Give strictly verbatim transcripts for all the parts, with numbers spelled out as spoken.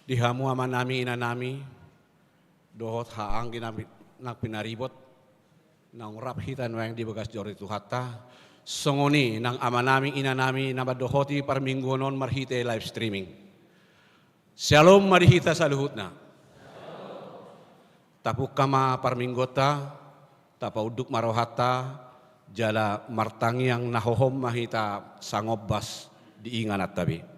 Di hamu amanami, inanami, dohot haha anggi nang pi-, nang pinaribot, naung rap hita nuaeng di bagas joro ni Tuhanta, songon i nang amanami, inanami, na mandohoti parmingguon on marhite live streaming. Syalom ma di hita saluhutna. Tapungka ma parmingguonta, tapaunduk ma rohanta, jala martangiang na hohom ma hita sangombas di ingananta be.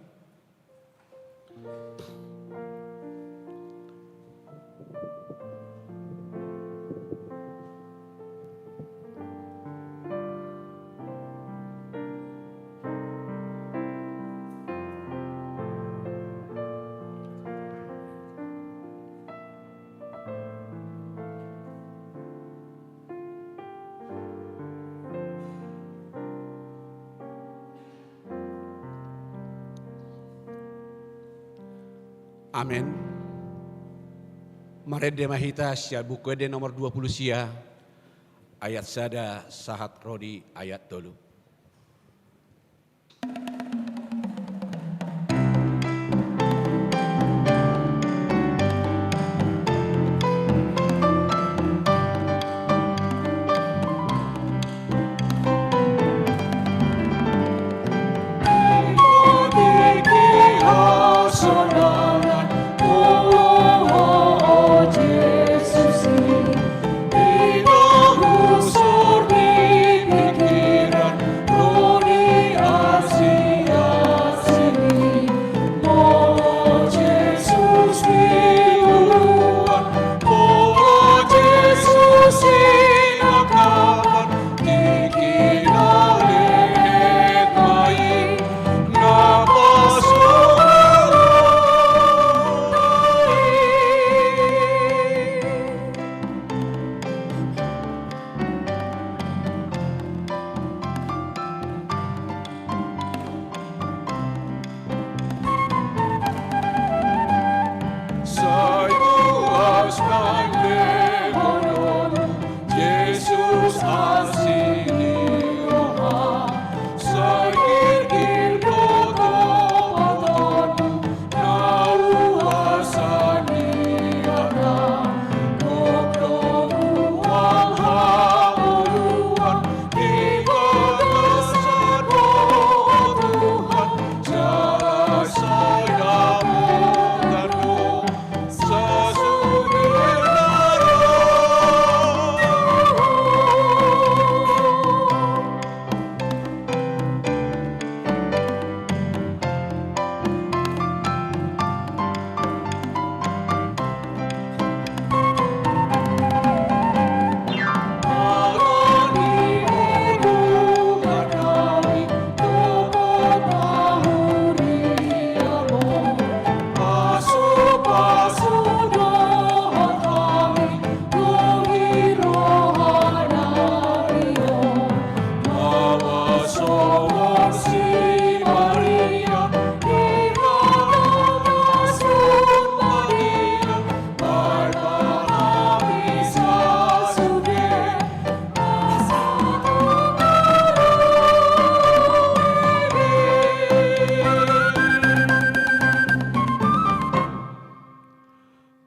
Amen. Marende ma hita sian Buku Ende nomor dua pulu sia, ayat sada sahat ro di ayat tolu.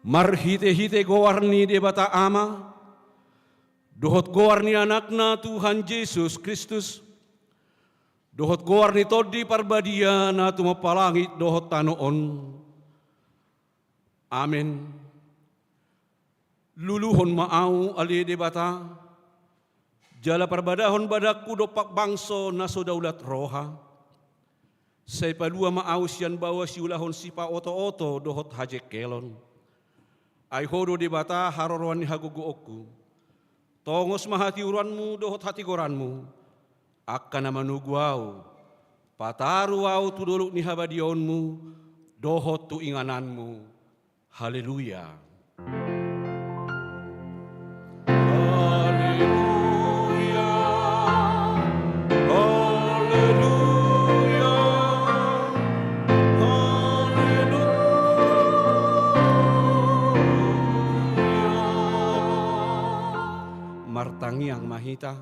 Marhitehite goar ni Debata Ama, dohot goar ni Anakna Tuhan Jesus Kristus, dohot goar ni Tondi Parbadia na tumompa langit dohot tano on. Amen. Luluhon ma ahu, ale Debata, jala parbadahon badangku dompak bangso na so daulat roha. Sai palua ma ahu sian baoa siulahon sipaotooto dohot hajengkelon. Ai Ho do Debata haroroan ni hagogoonku. Tongos ma hatiuronmu dohot hatigoranmu, angka na manogu ahu, pataru ahu tu dolok ni habadiaonmu dohot tu ingananmu. Haleluya. Haleluya. Haleluya. Haleluya. Martangiang ma hita.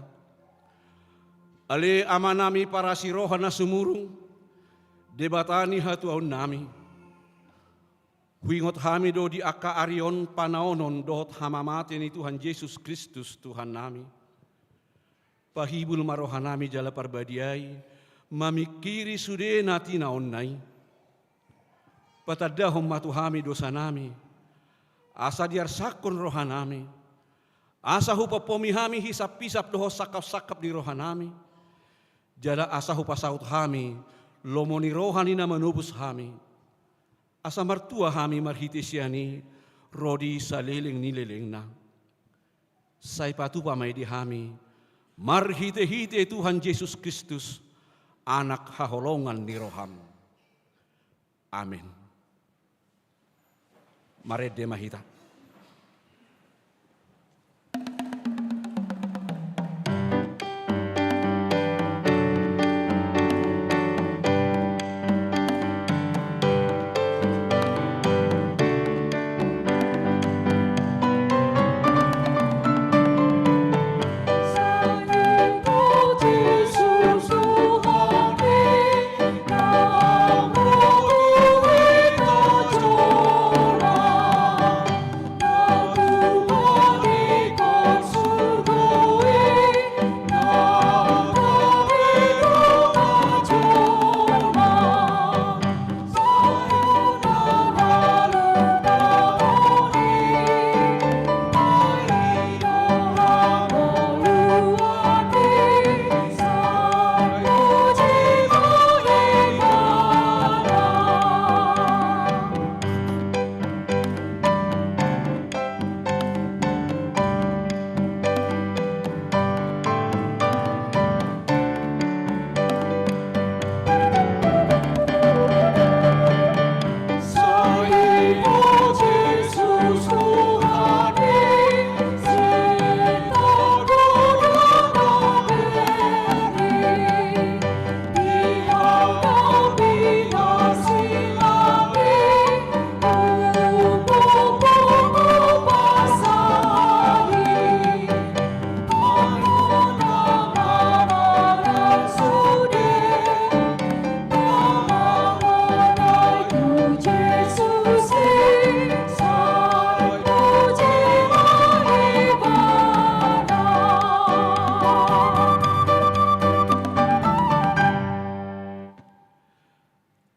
Ale Amanami parasi roha na sumurung, Debata ni hatuaonnami. Huingot hami do di angka ari on panaonon dohot hamamate ni Tuhan Jesus Kristus Tuhannami. Pahibul ma rohanami jala parbadiai mamingkiri sude na tinaonna i. Patandahon ma tu hami dosanami, asa diarsakkon rohanami, asa hupompomi hami hisaphisap dohot sangkapsangkap ni rohanami, jala asa hupasaut hami lomo ni roha ni na manobus hami, asa martua hami marhite sian i ro di saleleng ni lelengna. Sai patupa ma i di hami marhitehite Tuhan Jesus Kristus, Anak haholongan ni roham. Amen. Marende ma hita.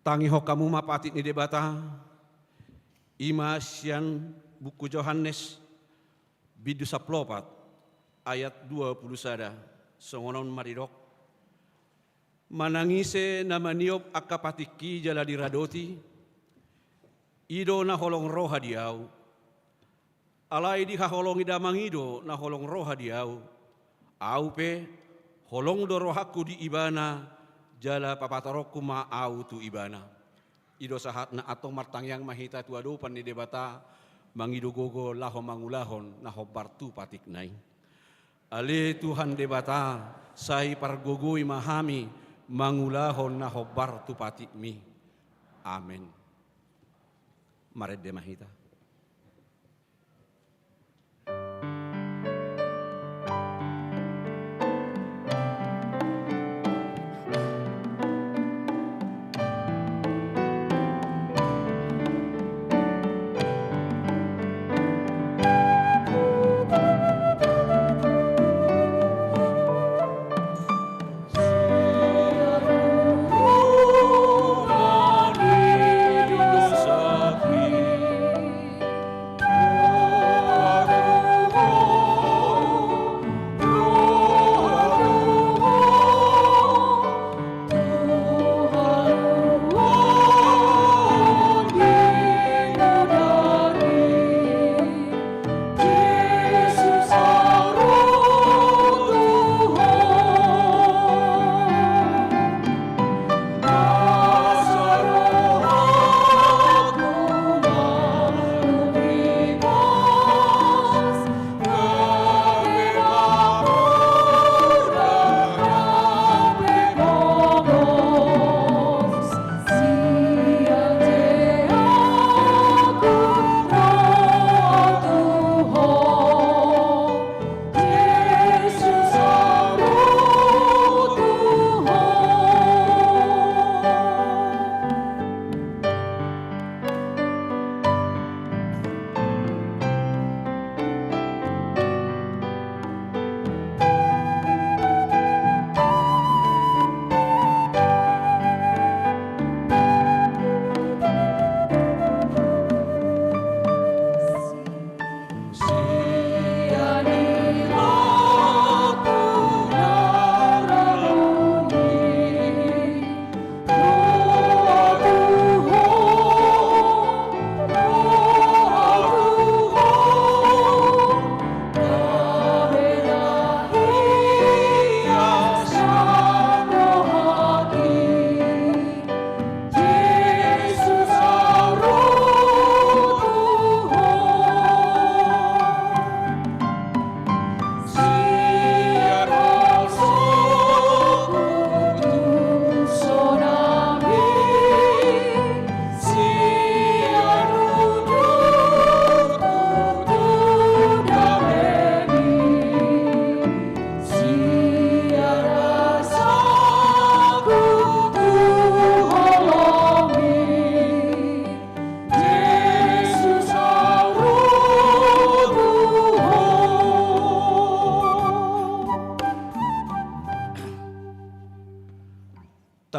Tangihon hamu ma patik ni Debata, i ma sian buku Johannes, bindu sampulu opat, ayat dua pulu sada, songon on ma didok: Manang ise na maniop angka patikki jala diradoti, i do na holong roha di Ahu. Alai dihaholongi Damang i do na holong roha di Ahu. Ahu pe, holong do rohangku di ibana, jala papatoronku ma Ahu tu ibana. I do sahatna, antong martangiang ma hita tu adopan ni Debata, mangido gogo laho mangulahon na hombar tu patikna i. Ale Tuhan Debata, sai pargogoi ma hami mangulahon na hombar tu patikmi. Amen. Marende ma hita.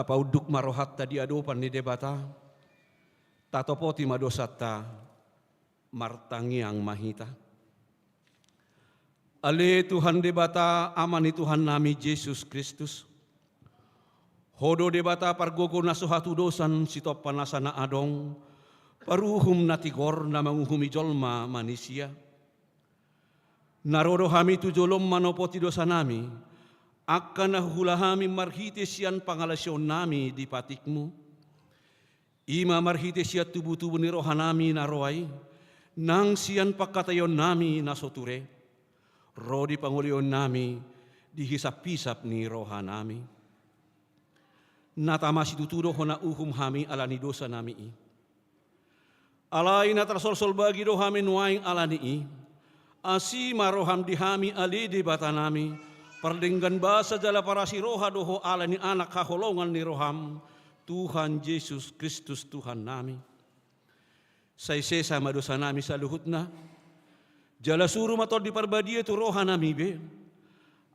Paunduk ma rohanta di adopan ni Debata, tatopoti ma dosanta, martangiang ma hita. Ale Tuhan Debata, Ama ni Tuhannami Jesus Kristus, Ho do Debata pargogo na so hatudosan, sitompa nasa na adong, paruhum na tigor na manguhumi jolma manisia. Na ro do hami tu jolom manopoti dosanami, angka na huula hami marhite sian pangalaosionnami di patikmu. I ma marhite sian tubutubu ni rohanami na roa i, nang sian pangkataionnami na so ture, ro di pangolaionnami di hisaphisap ni rohanami. Na tama situtu do hona uhum hami ala ni dosanami i. Alai na tarsolsol bagi do hami nuaeng ala ni i. Asi ma roham di hami ale Debatanami, pardenggan basa jala parasi roha do ho ala ni Anak haholongan ni roham, Tuhan Jesus Kristus Tuhannami. Sai sesa ma dosanami saluhutna, jala suru ma Tondi Parbadia tu rohanami be,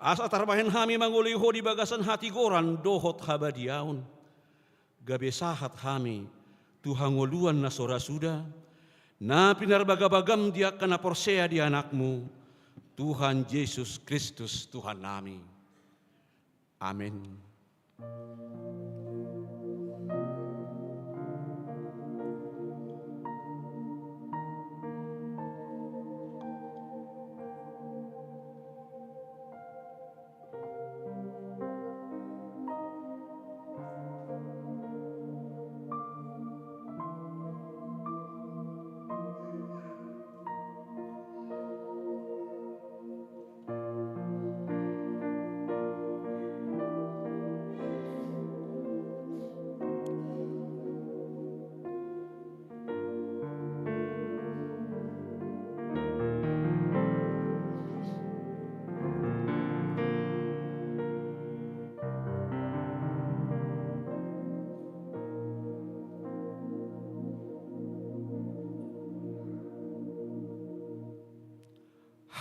asa tarbahen hami mangoloi ho di bagasan hatigoran dohot habadiaon. Gabe sahat hami tu hangoluan na so ra suda, na pinarbagabagam di angka na porsea di Anakmu, Tuhan Jesus Kristus Tuhannami. Amen.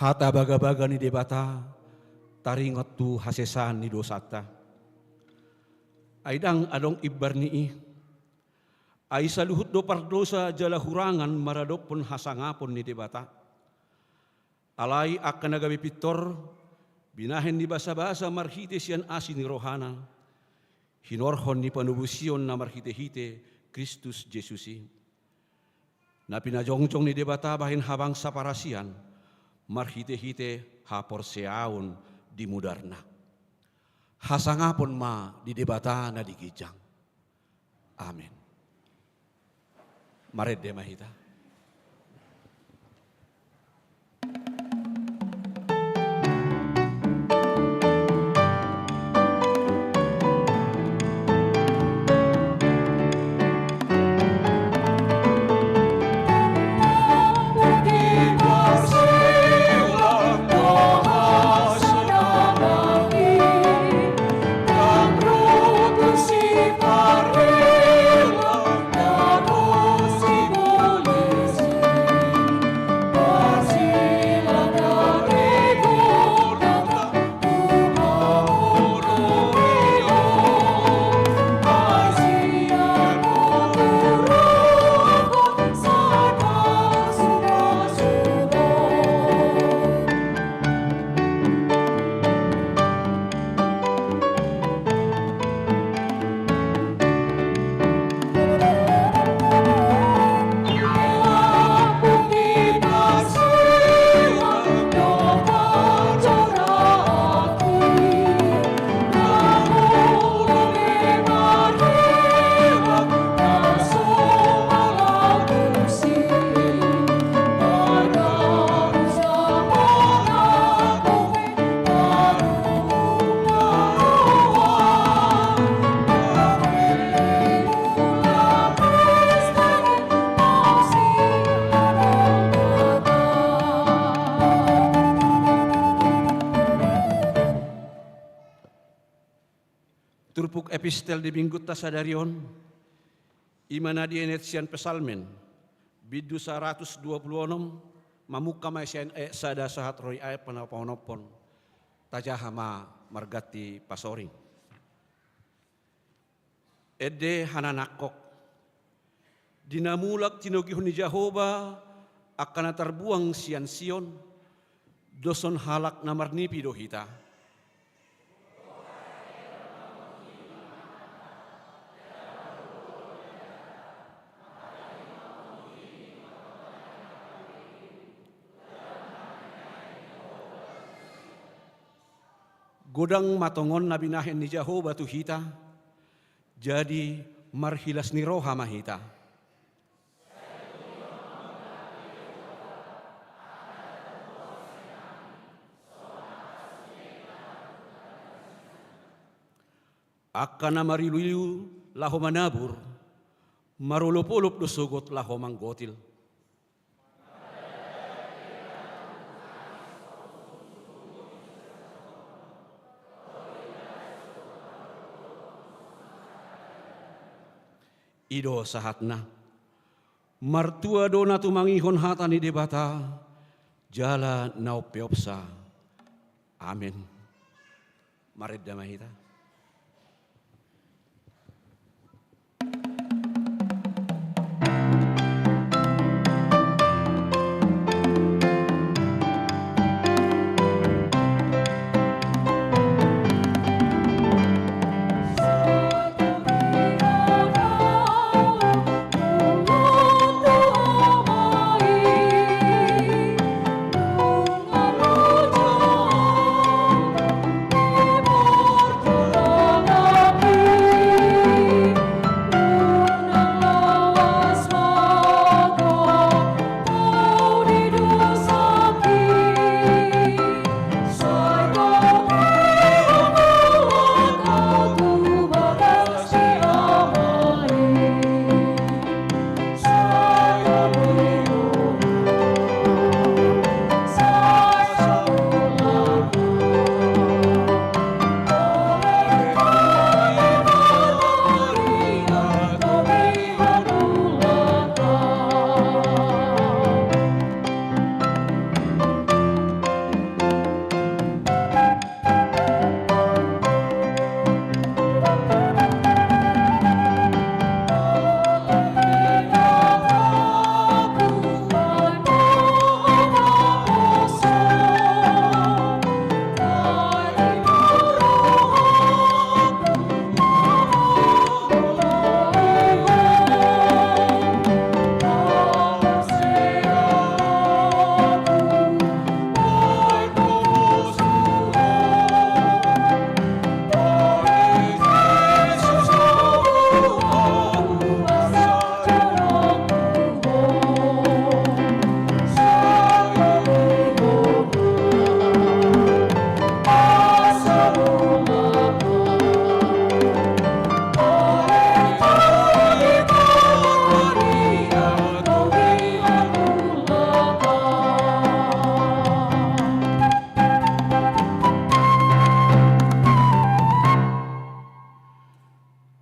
Hata bagabaga ni Debata taringot tu hasesaan ni dosanta. Ai ndang adong imbar ni i. Ai saluhut do pardosa jala hurangan maradophon hasangapon ni Debata. Alai angka na gabe pintor, binahen ni basabasa marhite sian asi ni rohana, hinorhon ni panobusion na marhitehite Kristus Jesus i. Na pinajongjong ni Debata bahen habangsa parasian, marhitehite haporseaon di mudarna. Hasangapon ma di Debata na di ginjang. Amen. Marende ma hita. Turpuk epistel di minggunta sadari on, i ma na dienet sian Psalmen, bindu saratus dua pulu onom, mamungka ma i sian ayat sada sahat ro di ayat na paonomhon. Tajaha ma marganti pasoring. Ende hananangkok. Di na mulak tinogihon ni Jahowa angka na tarbuang sian Sion, doshon halak na marnipi do hita. Godang ma tongon na binahen ni Jahowa tu hita, jadi marhilas ni roha ma hita. Angka na mariluilu laho manabur, marolopolop do sogot laho manggotil. I do sahatna. Martua do na tumangihon hata ni Debata, jala na umpeopsa. Amen. Marende ma hita.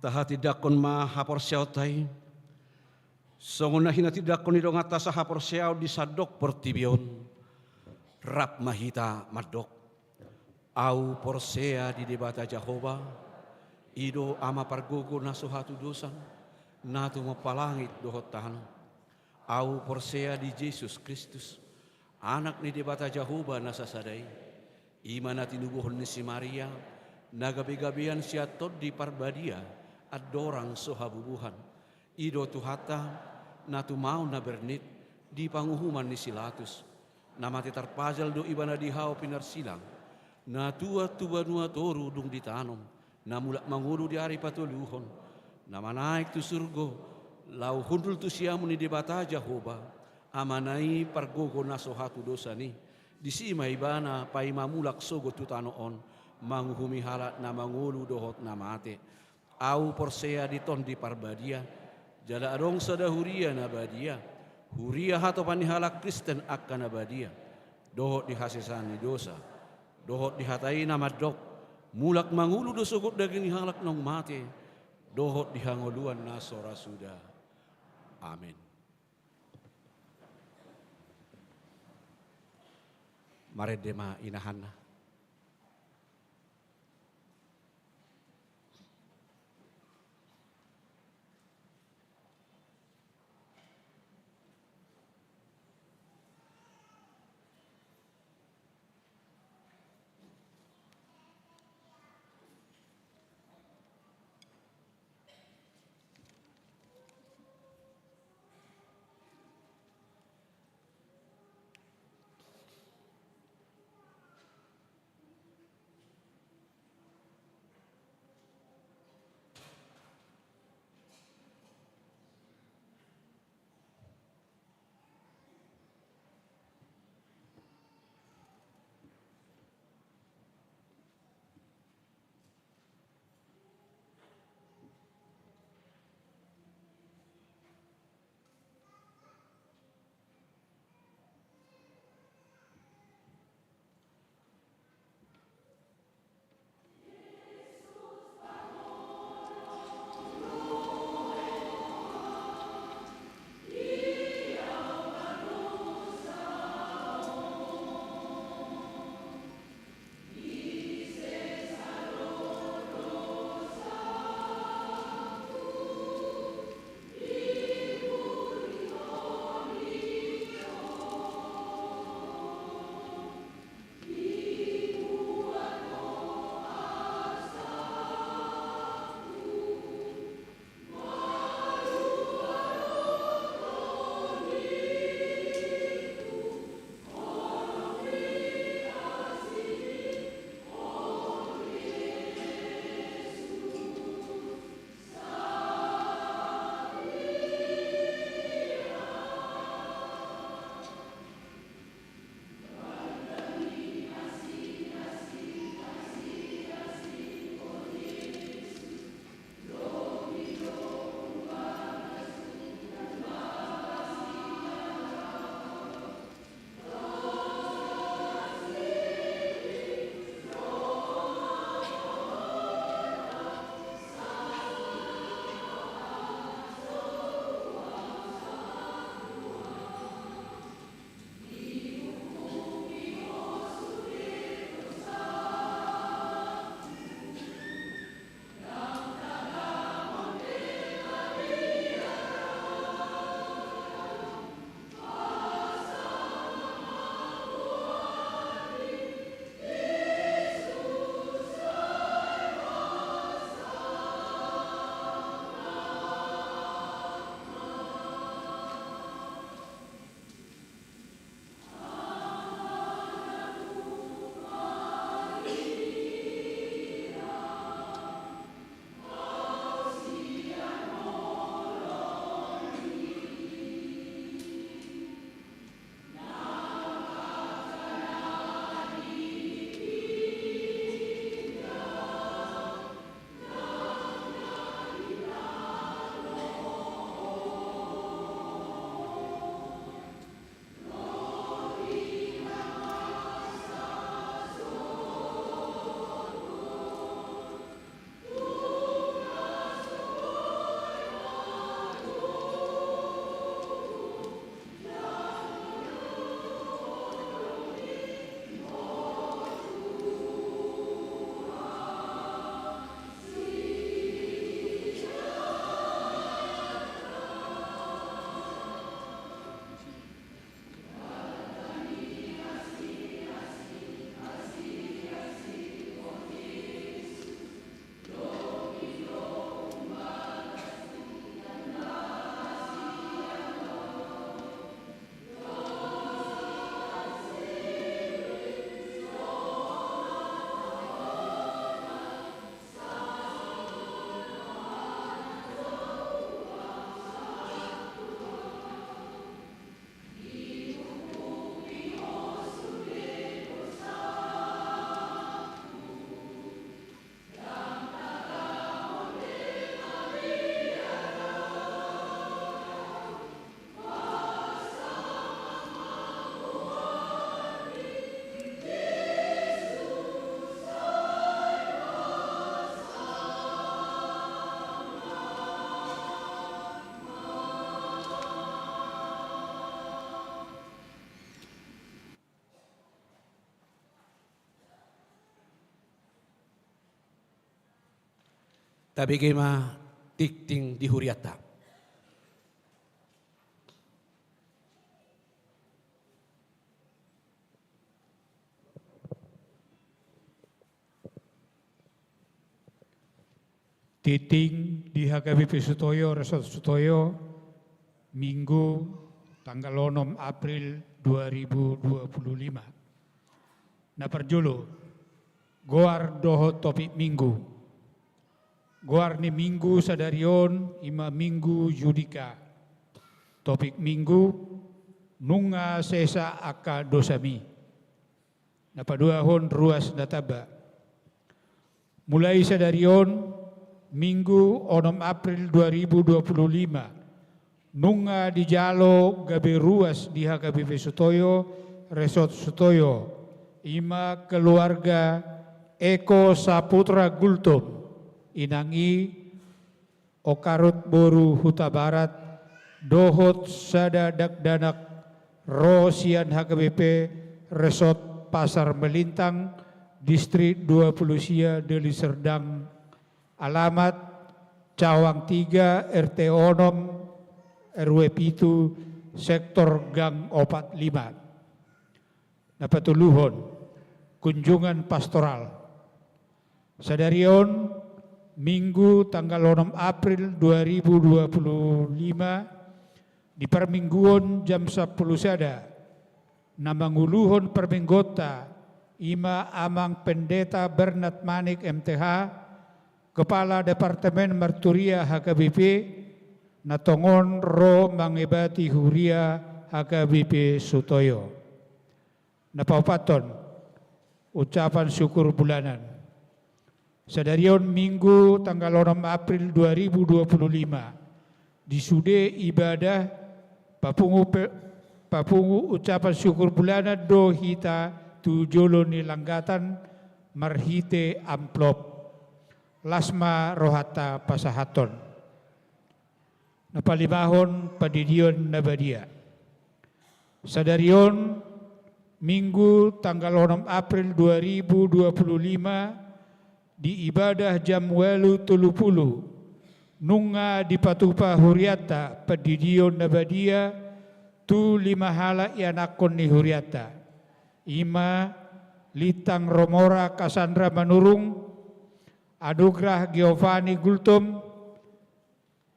Tahatindangkon ma haporseaonta i, songon na hinatindangkon ni donganta sahaporseaon di sandok portibi on. Rap ma hita mandok. Ahu porsea di Debata Jahowa, i do Ama pargogo na so hatudosan, na tumompa langit dohot tano. Ahu porsea di Jesus Kristus, Anak ni Debata Jahowa na sasada i, i ma na tinubuhon ni si Maria, na gabegabean sian Tondi Parbadia, andorang so habubuhan. I do Tuhanta, na tumaon na bernit di panguhuman ni si Latus. Na mate tarpajal do Ibana di hau pinarsilang. Na tuat tu banua toru dung ditanom, na mulak mangolu di ari patoluhon, na manaek tu surgo, laho hundul tu siamun ni Debata Jahowa, Amana i pargogo na so hatudosan i. Disi ma Ibana paima mulak sogot tu tano on, manguhumi halak na mangolu dohot na mate. Ahu porsea di Tondi Parbadia, jala adong sada huria na badia, huria hatopan ni halak Kristen angka na badia, dohot di hasesaan ni dosa, dohot di hata i na mandok, mulak mangolu do sogot daging ni halak naung mate, dohot di hangoluan na so ra suda. Amen. Marende ma inahanna. Tabege ma tingting di hurianta. Tingting di H K B P Sutoyo, Resort Sutoyo, Minggu, tanggal onom April dua ribu dua puluh lima. Na parjolo, goar dohot topik Minggu. Goar ni Minggu sadari on i ma Minggu Judika. Topik Minggu, nunga sesa angka dosami. Na paduahon, ruas na tamba. Mulai sadari on, Minggu onom April dua ribu dua puluh lima, nunga dijalo gabe ruas di H K B P Sutoyo, Resort Sutoyo, i ma keluarga Eko Saputra Gultom, inang i Okarut boru Hutabarat, dohot sada dakdanak ro sian H K B P Resort Pasar Melintang, Distrik dua puluh sia, Deli Serdang, alamat Cawang tiga, R T onom, R W pitu, Sektor Gang opat lima. Na patoluhon, kunjungan pastoral. Sadari on, Minggu tanggal onom April dua ribu dua puluh lima, di parmingguon jam sampulu sada, na manguluhon parmingguonta i ma Amang Pendeta Bernard Manik, M T H, Kepala Departemen Marturia H K B P, na tongon ro mangebati huria H K B P Sutoyo. Na paopathon, ucapan syukur bulanan. Sadari on, Minggu tanggal onom April dua ribu dua puluh lima, di sude ibadah, papungu pe-, papungu ucapan syukur bulanan do hita tu jolo ni langgatan marhite amplop. Las ma rohanta pasahathon. Na palimahon, pandidion na badia. Sadari on, Minggu tanggal onom April dua ribu dua puluh lima, di ibadah jam ualu tolu pulu, nunga dipatupa hurianta pandidion na badia tu lima halak ianakhon ni hurianta, i ma Lintang Romora Cassandra Manurung, Anugrah Giovanni Gultom,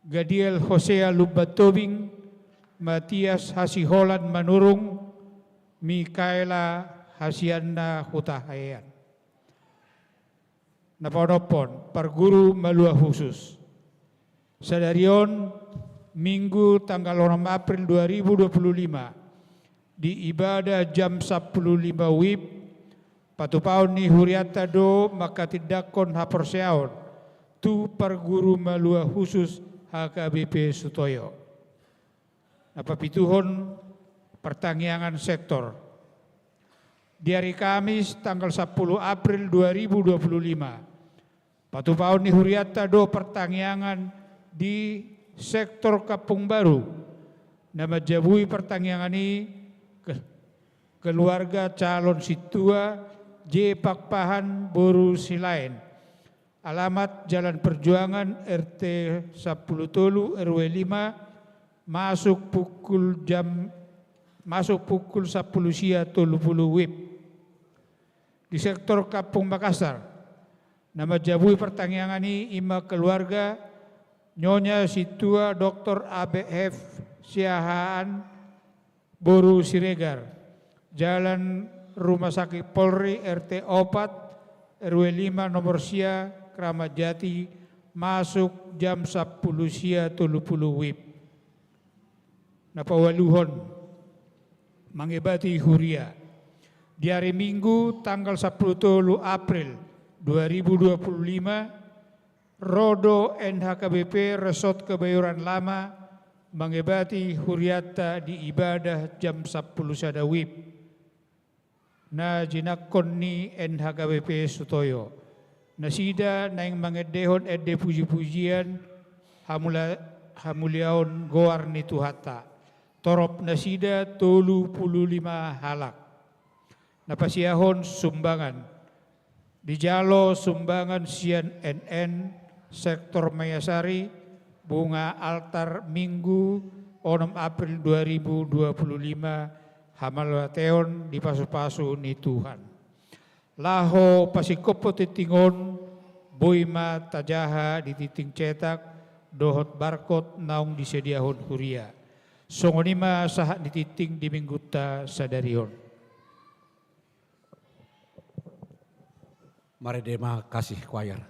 Gadiel Hosea Lumban Tobing, Matias Hasiholan Manurung, Mikaela Hasianna Hutahean. Na paonomhon, parguru malua khusus. Sadari on, Minggu tanggal onom April dua ribu dua puluh lima, di ibadah jam sampulu lima wib, patupaon ni hurianta do manghatindanghon haporseaon tu parguru malua khusus H K B P Sutoyo. Na papituhon, partangiangan sektor. Di ari Kamis tanggal sampulu April dua ribu dua puluh lima, patupaon ni hurianta do partangiangan di sektor Kampung Baru. Na manjabui partangiangan i ke-, keluarga calon sintua J Pakpahan boru Silaen. Alamat Jalan Perjuangan, R T sampulu tolu, R W lima, masuk pukul jam, masuk pukul sampulu sia tolu pulu wib. Di sektor Kampung Makassar, na manjabui partangiangan i i ma keluarga Nyonya Sintua Doktor Abed F Siahaan boru Siregar, Jalan Rumah Sakit Polri, R T opat, R W lima, nomor sia, Kramat Jati, masuk jam sampulu sia tolu pulu wib. Na paualuhon, mangebati huria. Di ari Minggu tanggal sampulu tolu April dua ribu dua puluh lima, ro do N H K B P Resort Kebayoran Lama mangebati hurianta di ibadah jam sampulu sada wib. Na jinangkon ni N H K B P Sutoyo. Nasida naeng mangendehon ende puji-pujian hamula-, hamuliaon goar ni Tuhanta. Torop nasida tolu pulu lima halak. Na pasiahon sumbangan. Dijalo sumbangan sian N N sektor Maiasari, bunga altar Minggu onom April dua ribu dua puluh lima, hamauliateon di pasu-pasu ni Tuhan. Laho pasingkophon tingting on, boi ma tajaha di tingting cetak dohot barkot naung disediahon huria. Songon i ma sahat ni tingting di Minggunta sadari on. Marende ma kasih choir.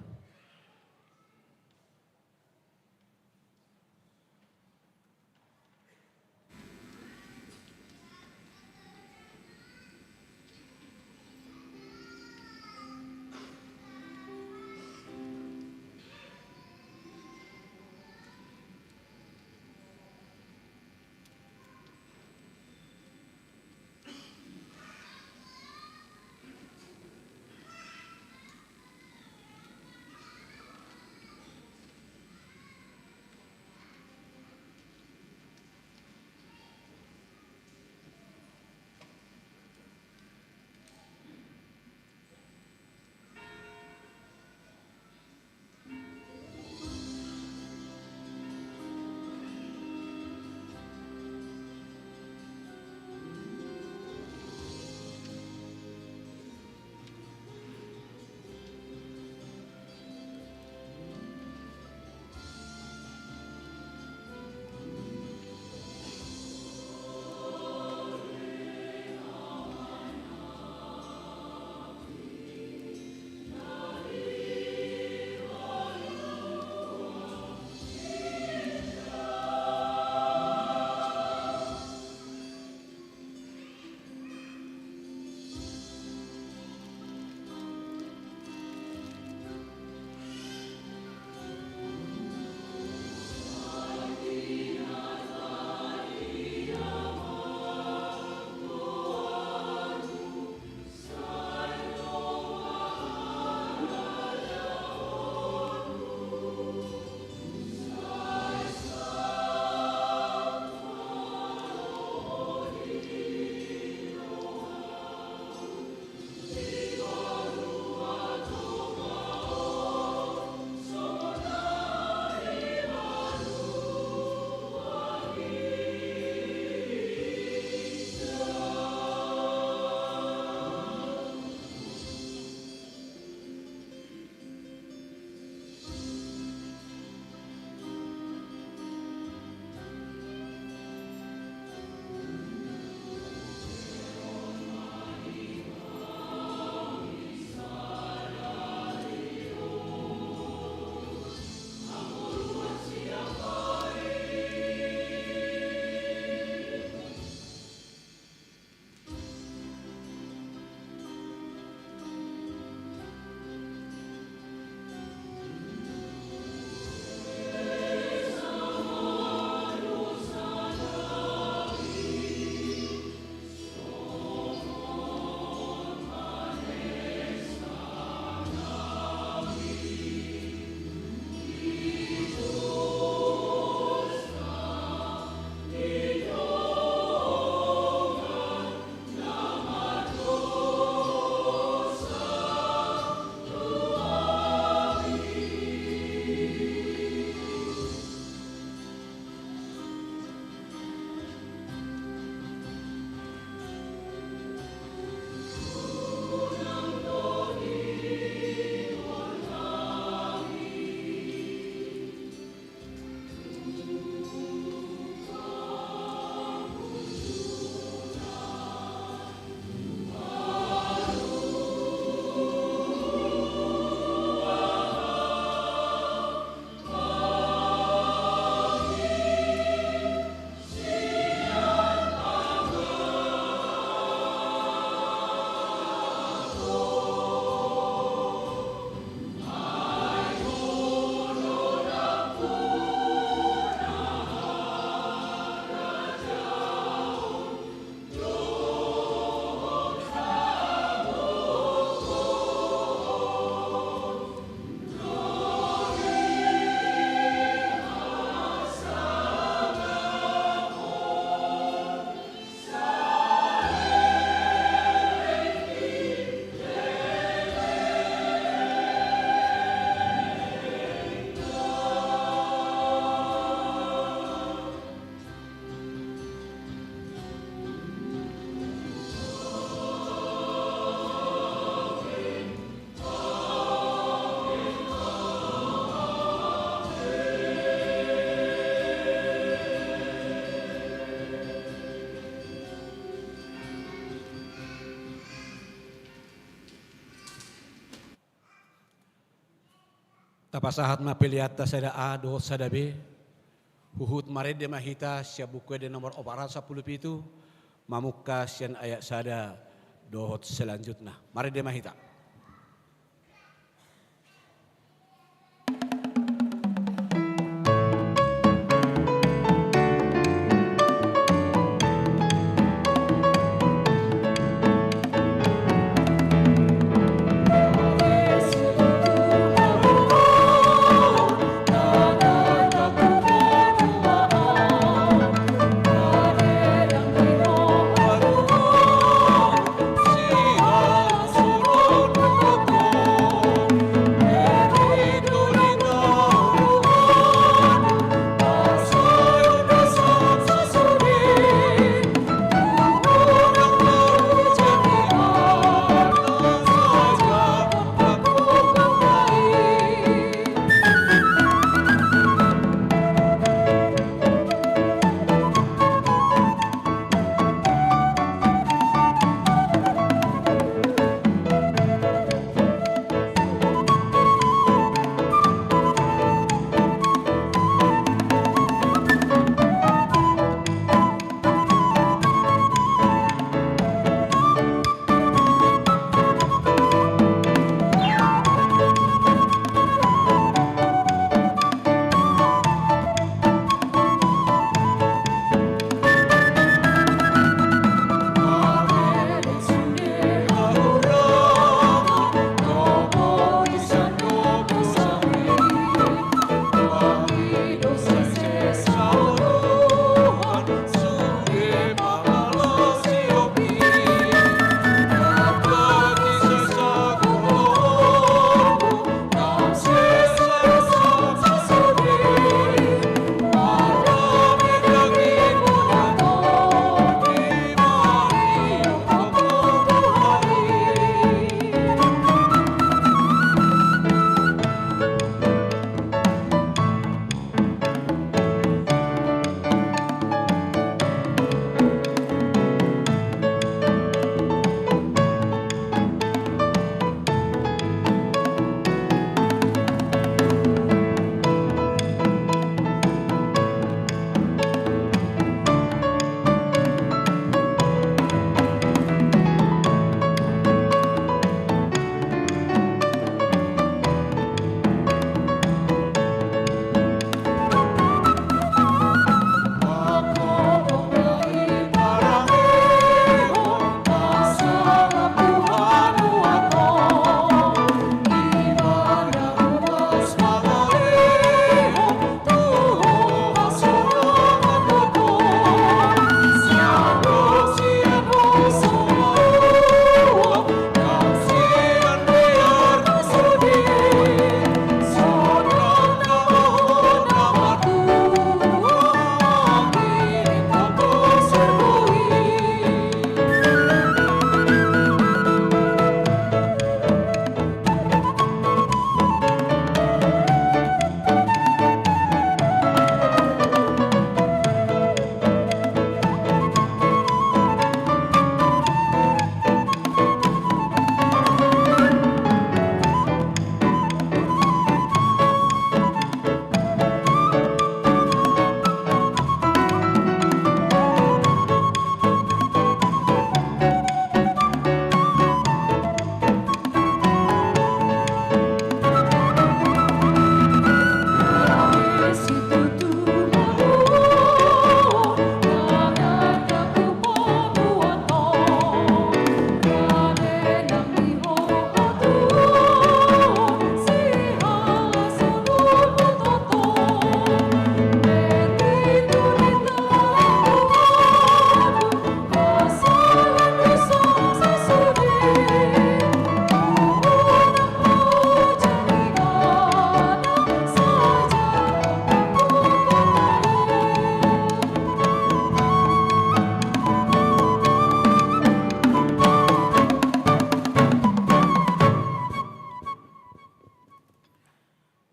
Tapasahat ma peleanta sada A dohot sada B. Huhut marende ma hita sian Buku Ende nomor opat ratus sampulu pitu, mamungka sian ayat sada dohot selanjutna. Marende ma hita.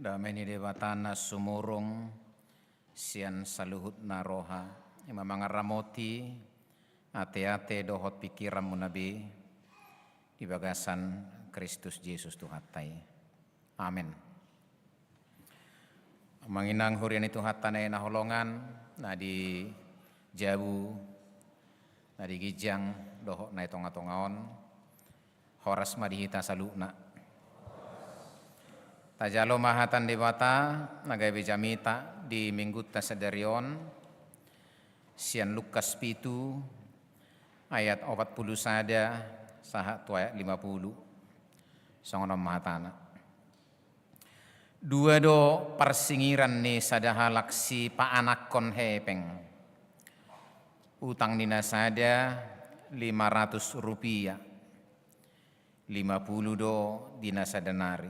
Dame ni Debata na sumurung sian saluhutna roha, i ma mangaramoti ateate dohot pingkiranmuna be di bagasan Kristus Jesus Tuhanta i. Amen. Amang inang huria ni Tuhanta na hinaholongan, na di jabu, na di ginjang, dohot na di tonga-tonga on, horas ma di hita saluhutna. Tajalo ma hata ni Debata na gabe jamita di Minggunta sadari on, sian Lukas pitu ayat opat pulu sada sahat tu ayat lima pulu. Songon on ma hatana. Dua do parsingiran ni sada halak sipaanakhon hepeng. Utang ni na sada lima ratus rupiah, lima pulu do di na sada nari.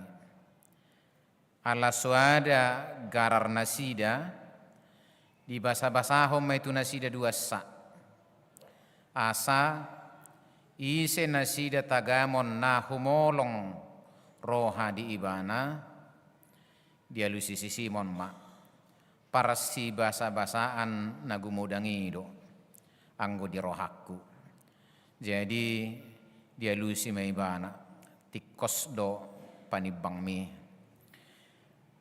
Ala so ada garar nasida, dibasa-basahon ma i tu nasida duansa. Asa ise nasida tagamon na humolong roha di ibana, dialusi si Simon ma, parsibasa-basaan na gumodang i do anggo di rohangku. Jadi dialusi ma ibana, tingkos do panimbangmi.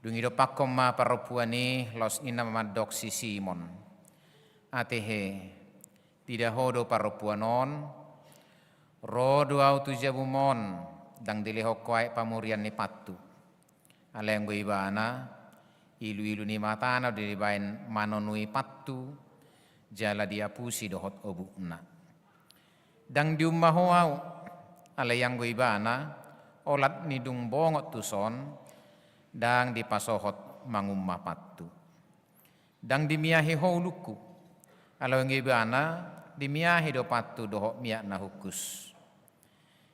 Dung i dompakhon ma parompuan i, laos ninna ma mandok si Simon, ate he, tidak ho do parompuan on, ro do au tu jabum on, ndang dilehon ho aek pamurian ni pantu. Alai anggo ibana, ilu-ilu ni matana do dibaen manonui pantu, jala diapusi dohot obukna. Ndang diumma ho au, alai anggo ibana, olat ni dung bongot tuson, ndang dipasohot mangumma pantu. Ndang dimiahi ho ulungku, alai anggo ibana, dimiahi do pantu dohot miak na hungkus.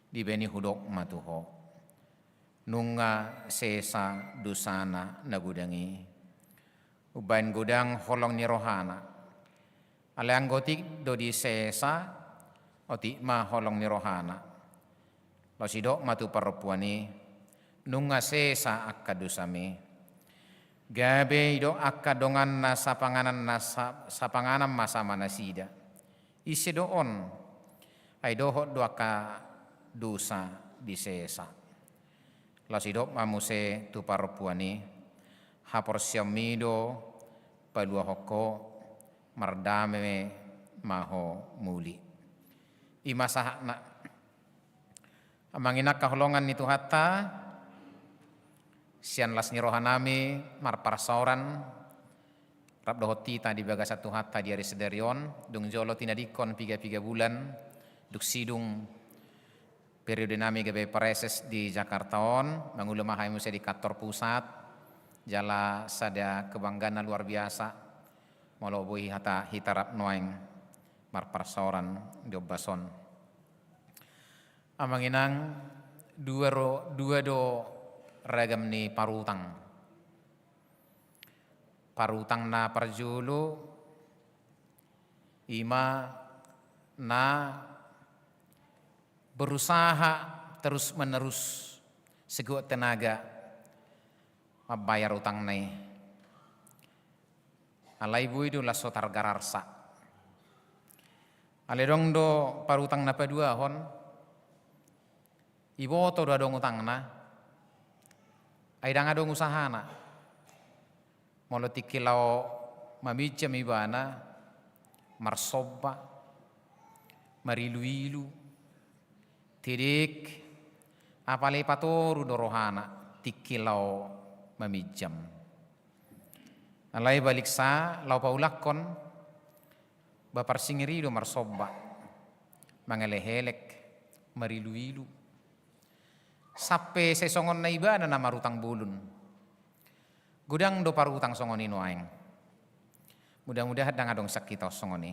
Dibaen i hudok ma tu ho, nunga sesa dosana na godang i. Umbaen godang holong ni rohana. Alai anggo otik do disesa, otik ma holong ni rohana. Laos didok ma tu parompuan i, nunga sesa angka dosami. Gabe didok angka donganna sapanganan na sa-, sapanganan ma sama nasida. Ise do on, ai dohot do angka dosa disesa. Laos didok ma muse tu parompuan i, haporseaonmi do paluahon ho, mardame ma ho muli. I ma sahatna. Amang inang haholongan ni Tuhanta, sian las ni rohanami marparsaoran rap dohot hita di bagasan Tuhanta di ari sadari on, dung jolo tinadingkon piga-piga bulan, dung sidung periodenami gabe praeses di Jakarta on, mangula ma hami muse di kantor pusat, jala sada kebanggaan na luar biasa, molo boi hata hita rap nuaeng marparsaoran di ombas on. Amang inang, dua ro-, dua do ragam ni parutang. Parutang na parjolo, i ma na berusaha terus-menerus sekuat tenaga mambayar utangna i. Alai boi do las so targararsa. Alai adong do parutang na paduahon, iboto do adong utangna, ai ndang adong usahana. Molo tingki laho maminjam ibana, marsomba, marilu-ilu, tedek, apala i patoru do rohana tingki laho maminjam. Alai baliksa laho paulakhon, ba parsingir i do marsomba, mangelehelek, marilu-ilu. Sampe sai songon na ibana na marutang bolon. Godang do parutang songon i nuaeng. Mudah-mudahan ndang adong sian hita on songon i.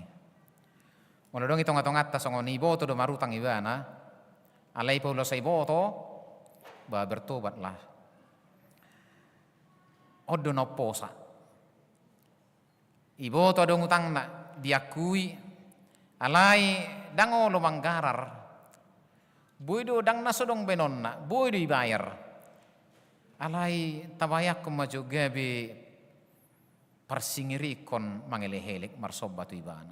Molo adong di tonga-tonganta songon i, iboto do marutang ibana, alai paulasa iboto, ba bertobatlah. On do na umposa. Iboto adong utangna, diakui, alai ndang olo manggarar. Boi do ndang na so adong baenonna, boi do dibayar. Alai tabayangkon ma jo gabe parsingir i ingkon mangelehelek marsomba tu ibana.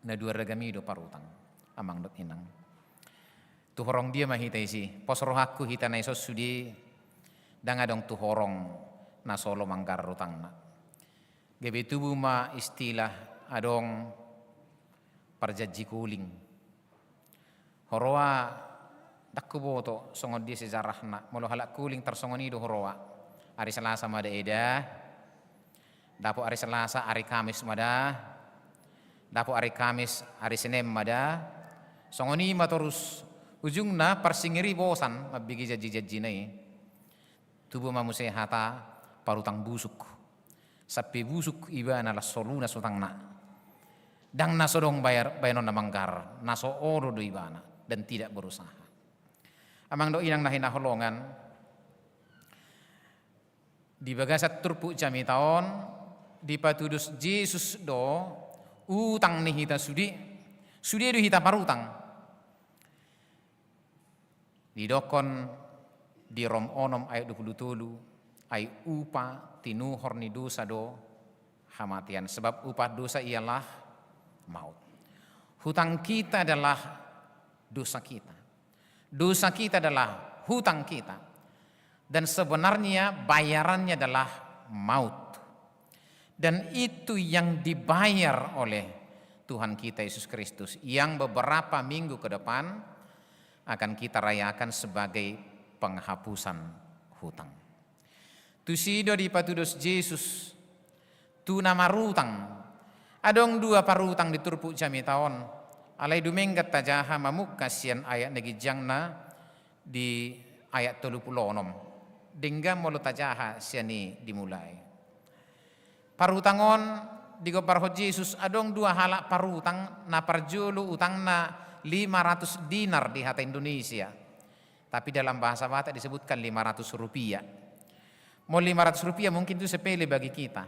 Na dua ragam i do parutang, amang dohot inang. Tu horong dia ma hita disi? Pos rohangku hita na dison sude, ndang adong tu horong na so olo manggarar utangna. Gabe tubu ma istilah adong parjanji kuling. Huroa, ndang huboto songon dia sejarahna, molo halak kuling tarsongon i do huroa. Ari Selasa ma da eda, dapot ari Selasa, ari Kamis ma da, dapot ari Kamis, ari Senen ma da. Songon i ma torus, ujungna parsingir i bosan mambege janji-janjina i. Tubu ma muse hata parutang busuk. Sampe busuk ibana laos so lunas utangna. Ndang na so adong bayar, baenonna manggarar, na so olo do ibana dan tidak berusaha. Amang dohot inang na hinaholongan, di bagasan turpuk jamita on, dipatudos Jesus do utang ni hita sude, sude do hita parutang. Didokkon di Rom onom ayat dua pulu tolu, ai upa tinuhor ni dosa do hamatean, sebab upah dosa ialah maut. Hutang kita adalah dosa kita. Dosa kita adalah hutang kita. Dan sebenarnya bayarannya adalah maut. Dan itu yang dibayar oleh Tuhan kita Yesus Kristus, yang beberapa minggu ke depan akan kita rayakan sebagai penghapusan hutang. Tusi do dipatudos Jesus tu na marutang. Adong dua parutang di turpuk jamita on. Alai dumenggan tajaha mamungka sian ayat na ginjangna di ayat tolu pulu onom. Denggan molo tajaha sian i dimulai. Parutang on digombarhon Jesus, adong dua halak parutang, na parjolo utangna lima ratus dinar di hata Indonesia. Tapi dalam bahasa Batak disebutkan lima ratus rupiah. Molo lima ratus rupiah mungkin itu sepele bagi kita.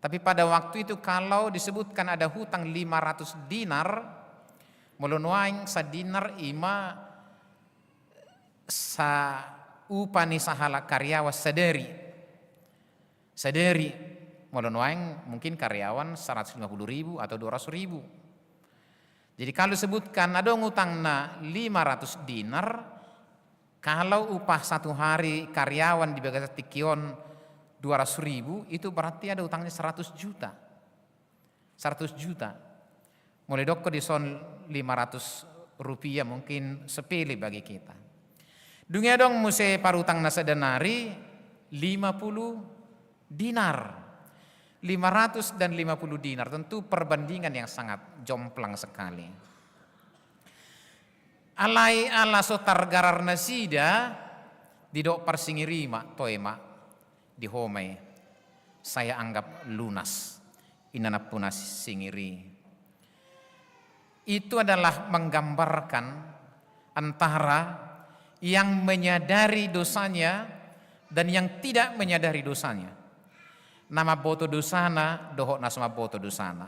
Tapi pada waktu itu kalau disebutkan ada hutang lima ratus dinar, molo nuaeng sadinar ima sa upa ni sahalak karyawan sadari. Sadari, molo nuaeng mungkin karyawan seratus lima puluh ribu atau dua ratus ribu. Jadi kalau disebutkan adong utangna lima ratus dinar, kalau upah satu hari karyawan di bagasan tingki on dua ratus ribu, itu berarti ada utangnya seratus juta. Seratus juta. Molo didokkon dison lima ratus rupiah mungkin sepele bagi kita. Dung i adong muse parutang na sada nari lima puluh dinar. Lima ratus dan lima puluh dinar, tentu perbandingan yang sangat jomplang sekali. Alai ala so targarar nasida, didok parsingir i ma, toe ma, di ho ma i, saya anggap lunas. Inna nampuna singir i. Itu adalah menggambarkan antara yang menyadari dosanya dan yang tidak menyadari dosanya. Na mamboto dosana dohot na so mamboto dosana.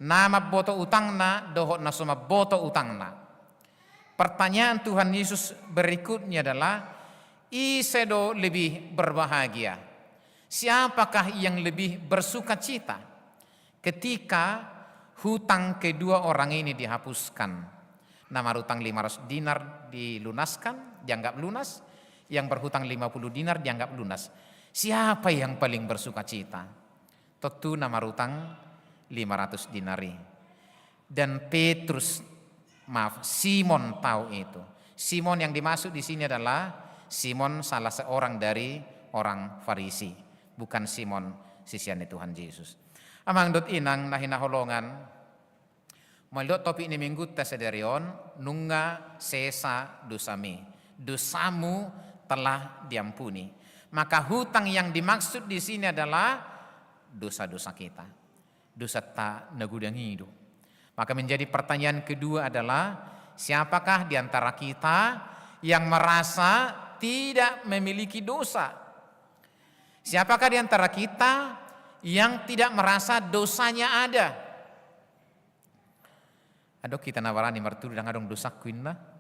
Na mamboto utangna dohot na so mamboto utangna. Pertanyaan Tuhan Yesus berikutnya adalah, ise do lebih berbahagia? Siapakah yang lebih bersukacita ketika hutang kedua orang ini dihapuskan? Na marutang lima ratus dinar dilunaskan, dianggap lunas, yang berhutang lima puluh dinar dianggap lunas. Siapa yang paling bersukacita? Tentu na marutang lima ratus dinar i. Dan Petrus, maaf, Simon tahu itu. Simon yang dimaksud di sini adalah Simon, salah seorang dari orang Farisi, bukan Simon sisian ni Tuhan Yesus. Amang dohot inang na hinaholongan, molo didok topik ni minggunta sadari on, nunga sesa dosami. Dosamu telah diampuni. Maka hutang yang dimaksud di sini adalah dosa-dosa kita. Dosanta na godang i do. Maka menjadi pertanyaan kedua adalah, siapakah di antara kita yang merasa tidak memiliki dosa? Siapakah di antara kita yang tidak merasa dosanya ada? Adong hita na barani martudu, ndang adong dosangku, inna.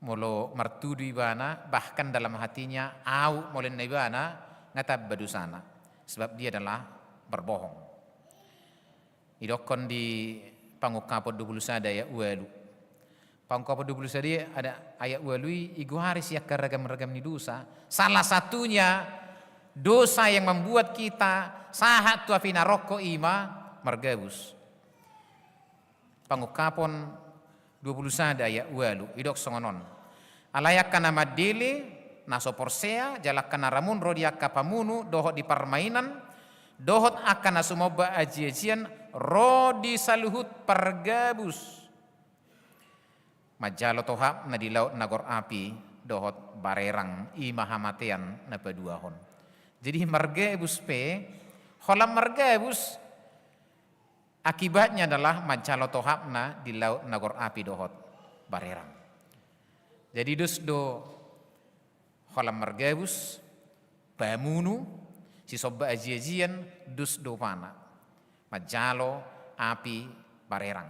Molo martudu ibana, bahkan dalam hatinya, au, molo ninna ibana, nga tamba dosana. Sebab dia adalah berbohong. Didokkon di Pangungkapon dua pulu sada ayat ualu. Pangungkapon dua pulu sada ayat ualu i, igoari sian haragam-ragam ni dosa. Salah satunya Dosa yang membuat kita sahat tu api narokko i ma margabus. Pangungkapon dua puluh sada ayat ualu, didok songon on. Alai angka na mandele, na so porsea, jala angka na ramun ro di angka pamunu, dohot di parmainan, dohot angka na sumomba aji-ajian, ro di saluhut pargabus. Manjalo tohapna di laut na gor api, dohot barerang, i ma hamatean na paduahon. Jadi margabus pe, holan margabus, akibatnya adalah manjalo tohapna di laut na gor api dohot barerang. Jadi dos do holan margabus, pamunu, sisomba aji-ajian, dos do rupana. Manjalo api barerang.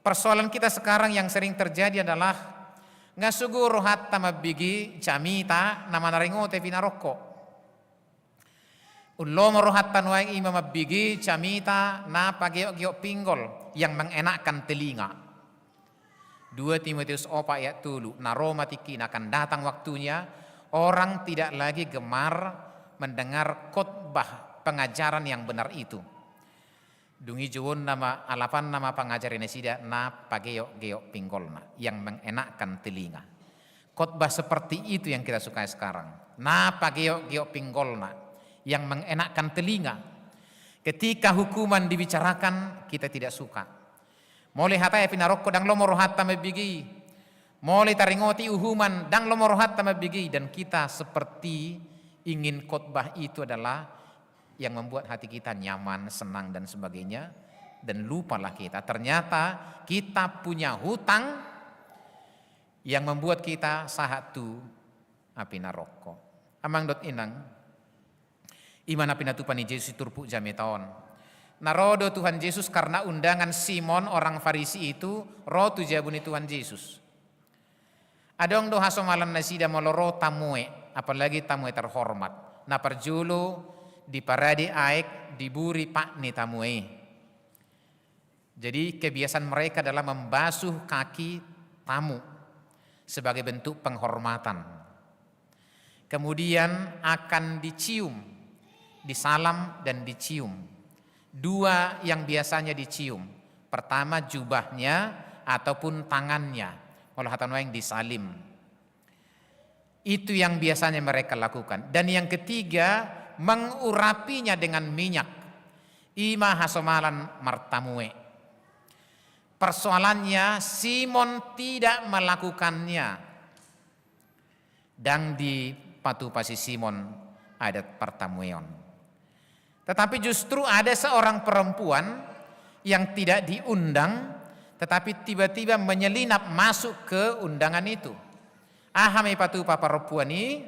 Persoalan kita sekarang yang sering terjadi adalah nga sogo rohanta mambege jamita na manaringoti api narokko. Umlomo rohanta nuaeng i ma mambege jamita na pageok-geok pinggol, yang mengenakkan telinga. Dua Timotius opat ayat tolu, na ro ma tingkina, akan datang waktunya, orang tidak lagi gemar mendengar khotbah pengajaran yang benar itu. Dung i jouonna ma, alapanna ma pangajari nasida na pageok-geok pinggolna, yang mengenakkan telinga. Khotbah seperti itu yang kita sukai sekarang. Na pageok-geok pinggolna, yang mengenakkan telinga. Ketika hukuman dibicarakan, kita tidak suka. Molo hata api narokko, ndang lomo rohanta mambege i. Molo taringoti uhuman, ndang lomo rohanta mambege i. Dan kita seperti ingin khotbah itu adalah yang membuat hati kita nyaman, senang, dan sebagainya, dan lupalah kita. Ternyata kita punya hutang yang membuat kita sahat tu api narokko. Amang dohot inang, i ma na pinatupa ni Jesus di turpuk jamita on. Na ro do Tuhan Jesus karena undangan Simon orang Farisi itu ro tu jabu ni Tuhan Jesus. Adong do hasomalan nasida molo ro tamue, apalagi tamue terhormat. Na parjolo diparade aek, diburi pat ni tamue i. Jadi kebiasaan mereka adalah membasuh kaki tamu sebagai bentuk penghormatan. Kemudian akan dicium, disalam dan dicium. Dua yang biasanya dicium. Pertama jubahnya ataupun tangannya. Molo hata nuaeng disalim. Itu yang biasanya mereka lakukan. Dan yang ketiga, mengurapinya dengan minyak. I ma hasomalan martamue. Persoalannya, Simon tidak melakukannya. Ndang dipatupa si Simon adat partamueon. Tetapi justru ada seorang perempuan yang tidak diundang, tetapi tiba-tiba menyelinap masuk ke undangan itu. Aha ma dipatupa parompuan i?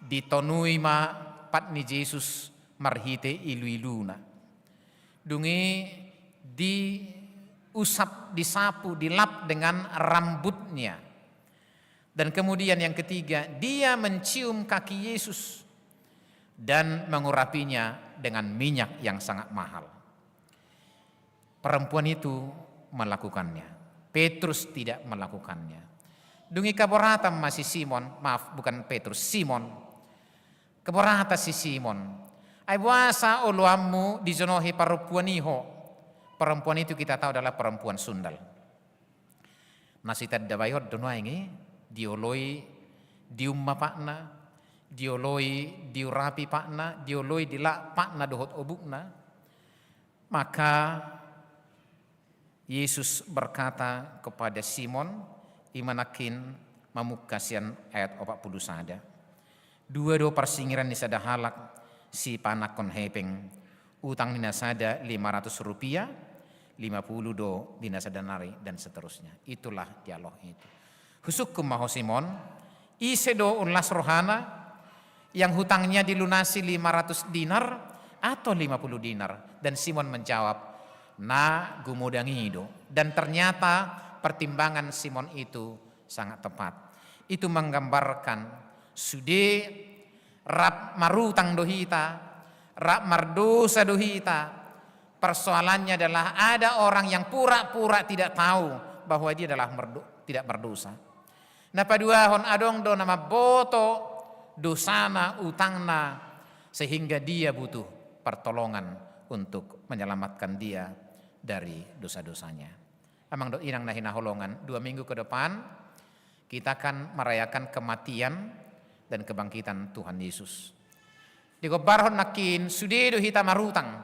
Ditonui ma pat ni Jesus marhite ilu-iluna. Dung i diusap, disapu, dilap dengan rambutnya. Dan kemudian yang ketiga, dia mencium kaki Yesus dan mengurapinya dengan minyak yang sangat mahal. Perempuan itu melakukannya. Petrus tidak melakukannya. Dung i kaboratan ma si Simon, maaf, bukan Petrus, Simon. Kaboratan si Simon. Ai boasa oloanmu dijonohi parompuan i ho? Perempuan itu kita tahu adalah perempuan sundal. Na so ditanda bayo do nuaeng i, dioloi diumma patna, dioloi diurapi patna, dioloi dilap patna dohot obukna. Maka Yesus berkata kepada Simon, i ma nangkin mamungka sian ayat opat puluh sada. Dua do parsingiran ni sada halak sipanangkon hepeng, utang ni na sada lima ratus rupiah, lima puluh do di na sada nari, dan seterusnya. Itulah dialog itu. Husungkun ma ho Simon, ise do umlas rohana yang hutangnya dilunasi lima ratus dinar atau lima puluh dinar? Dan Simon menjawab, na gumodang i do. Dan ternyata pertimbangan Simon itu sangat tepat. Itu menggambarkan sude rap marutang do hita, rap mardosa do hita. Persoalannya adalah ada orang yang pura-pura tidak tahu bahwa dia adalah merdo-, tidak berdosa. Na paduahon, adong do na mamboto dosana, utangna, sehingga dia butuh pertolongan untuk menyelamatkan dia dari dosa-dosanya. Amang dohot inang na hinaholongan, dua minggu ke depan kita akan merayakan kematian dan kebangkitan Tuhan Yesus. Digombarhon nangkin, sude do hita marutang.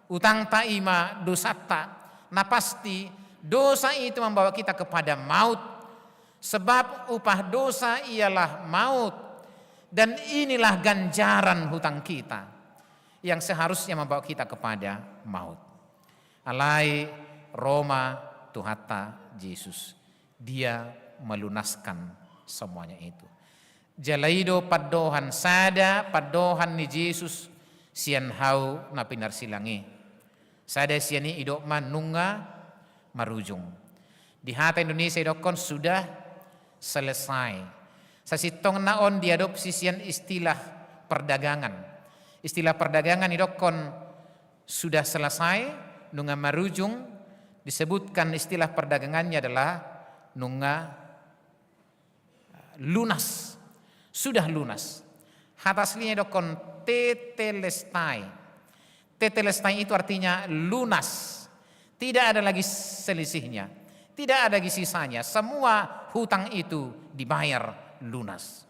Utangta i ma dosanta. Na pasti, dosa itu membawa kita kepada maut. Sebab upah dosa ialah maut. Dan inilah ganjaran hutang kita yang seharusnya membawa kita kepada maut. Alai ro ma Tuhanta Jesus. Dia melunaskan semuanya itu. Jala i do pandohan, sada pandohan ni Jesus sian hau na pinarsilang i. Sada sian i didok ma nunga marujung. Di hata Indonesia didokkon sudah selesai. Sasintongna on diadopsi sian istilah perdagangan. Istilah perdagangan didokkon sudah selesai, nunga marujung, disebutkan istilah perdagangannya adalah nunga lunas, sudah lunas. Hata aslinya didokkon tetelestai. Tetelestai itu artinya lunas. Tidak ada lagi selisihnya. Tidak ada lagi sisanya. Semua hutang itu dibayar lunas.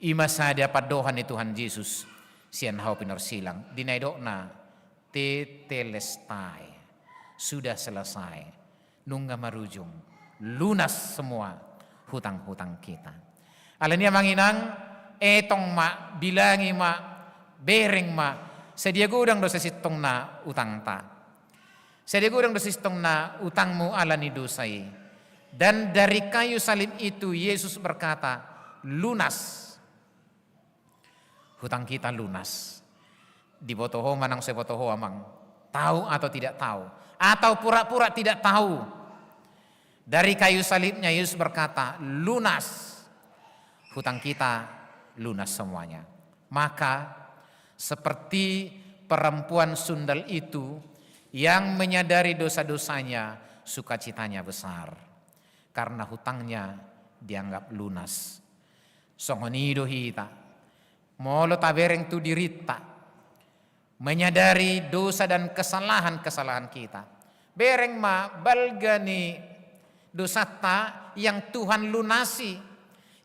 I ma sada pandohan ni Tuhan Jesus sian hau pinarsilang. Di na didokna tetelestai. Sudah selesai. Nunga marujung, lunas semua hutang-hutang kita. Alani i amang inang, etong ma, bilangi ma, bereng ma, sadia godang do sasintongna utangta. Sadia godang do sasintongna utangmu alani dosa i. Dan dari kayu salib itu Yesus berkata, lunas. Hutang kita lunas. Diboto ho manang so diboto ho amang. Tahu atau tidak tahu. Atau pura-pura tidak tahu. Dari kayu salibnya Yesus berkata, lunas. Hutang kita lunas semuanya. Maka seperti perempuan sundal itu yang menyadari dosa-dosanya, sukacitanya besar. Karena hutangnya dianggap lunas. Songon i do hita. Molo tabereng tu dirinta, menyadari dosa dan kesalahan-kesalahan kita. Bereng ma balga ni dosanta yang Tuhan lunasi,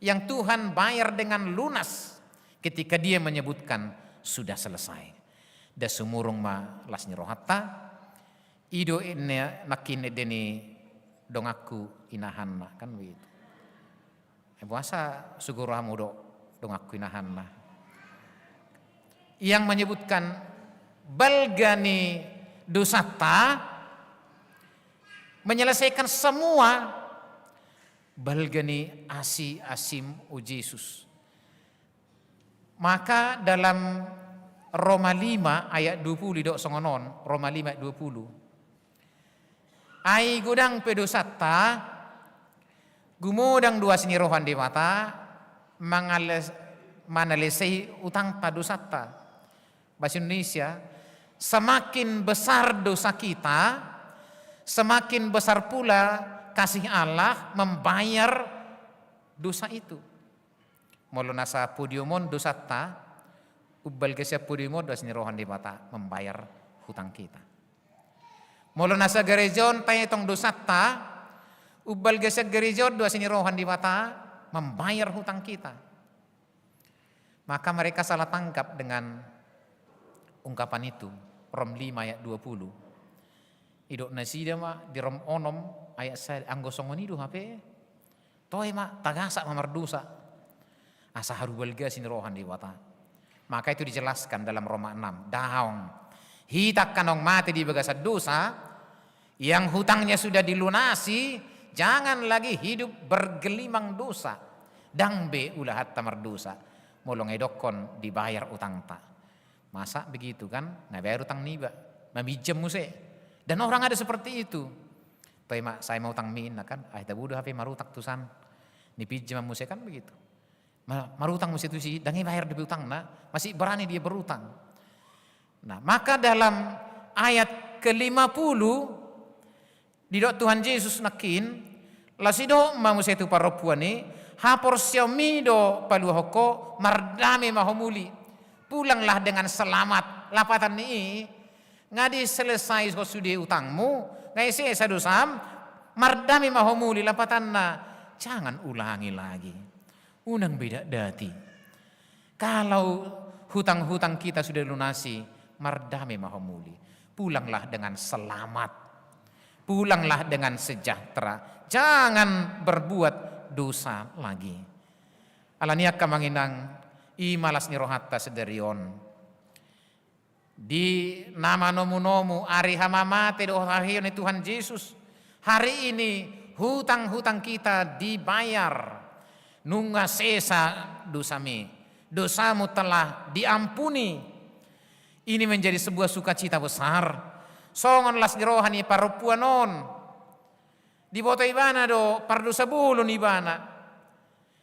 yang Tuhan bayar dengan lunas ketika Dia menyebutkan sudah selesai. Nda sumurung ma las ni rohanta, i do nangkin ende ni donganku inahanna, kan begitu. Boasa suguru hamu do donganku inahanna. Yang menyebutkan balga ni dosanta, menyelesaikan semua balga ni asi-asim, o Jesus. Maka dalam Roma lima ayat dua puluh didok songon on, Roma lima ayat dua puluh. Ai godang pe dosanta, gumodang do asi ni roha ni Debata, mangales-, manalesei utangta dosanta. Bahasa Indonesia, semakin besar dosa kita, semakin besar pula kasih Allah membayar dosa itu. Molo na sapodium on dosanta, umbalga sian podium on do asi ni roha ni Debata membayar hutang kita. Molo na sagareja on taetong dosanta, umbalga sian gareja on do asi ni roha ni Debata membayar hutang kita. Maka mereka salah tangkap dengan ungkapan itu, Rom lima ayat dua puluh. Didok nasida ma di Rom onom ayat sada, anggo songon i do hape, toe ma, tagasak ma mardosa. Asa haru balga asi ni roha ni Debata. Maka itu dijelaskan dalam Roma enam. Daong. Hita angka naung mate di bagasan dosa, yang hutangnya sudah dilunasi, jangan lagi hidup bergelimang dosa. Ndang be ulahanta mardosa. Molo nga didokkon dibayar utangta. Masa begitu kan? Nga bayar utang niba. Maminjam muse. Dan orang ada seperti itu. Toe ma, sai ma utangmi inna kan? Ai tabo do hape marutang tusan. Nipinjam muse kan begitu. Ma-, marutang muse tusi, ndang dibayar dope utangna, masih berani dia berutang. Nah, maka dalam ayat ke lima puluh, didok Tuhan Jesus nangkin, laos didok ma muse tu parompuan i, Haporseaonmi do paluahon ho, mardame ma ho muli. Pulanglah dengan selamat. Lapatan ni i, nga diselesai ho sude utangmu, nga sesa dosam, mardame ma ho muli, lapatanna. Jangan ulangi lagi. Unang be dakdati. Kalau hutang-hutang kita sudah dilunasi, mardame ma ho muli. Pulanglah dengan selamat. Pulanglah dengan sejahtera. Jangan berbuat dosa lagi. Alani i angka amang inang, i ma las ni rohanta sadari on. Di na manomunomu ari hamamate dohot haheheon ni Tuhan Jesus, hari ini hutang-hutang kita dibayar. Nunga sesa dosami, dosamu telah diampuni. Ini menjadi sebuah sukacita besar. Songon las ni roha ni parompuan on. Diboto ibana do pardosa bolon ibana.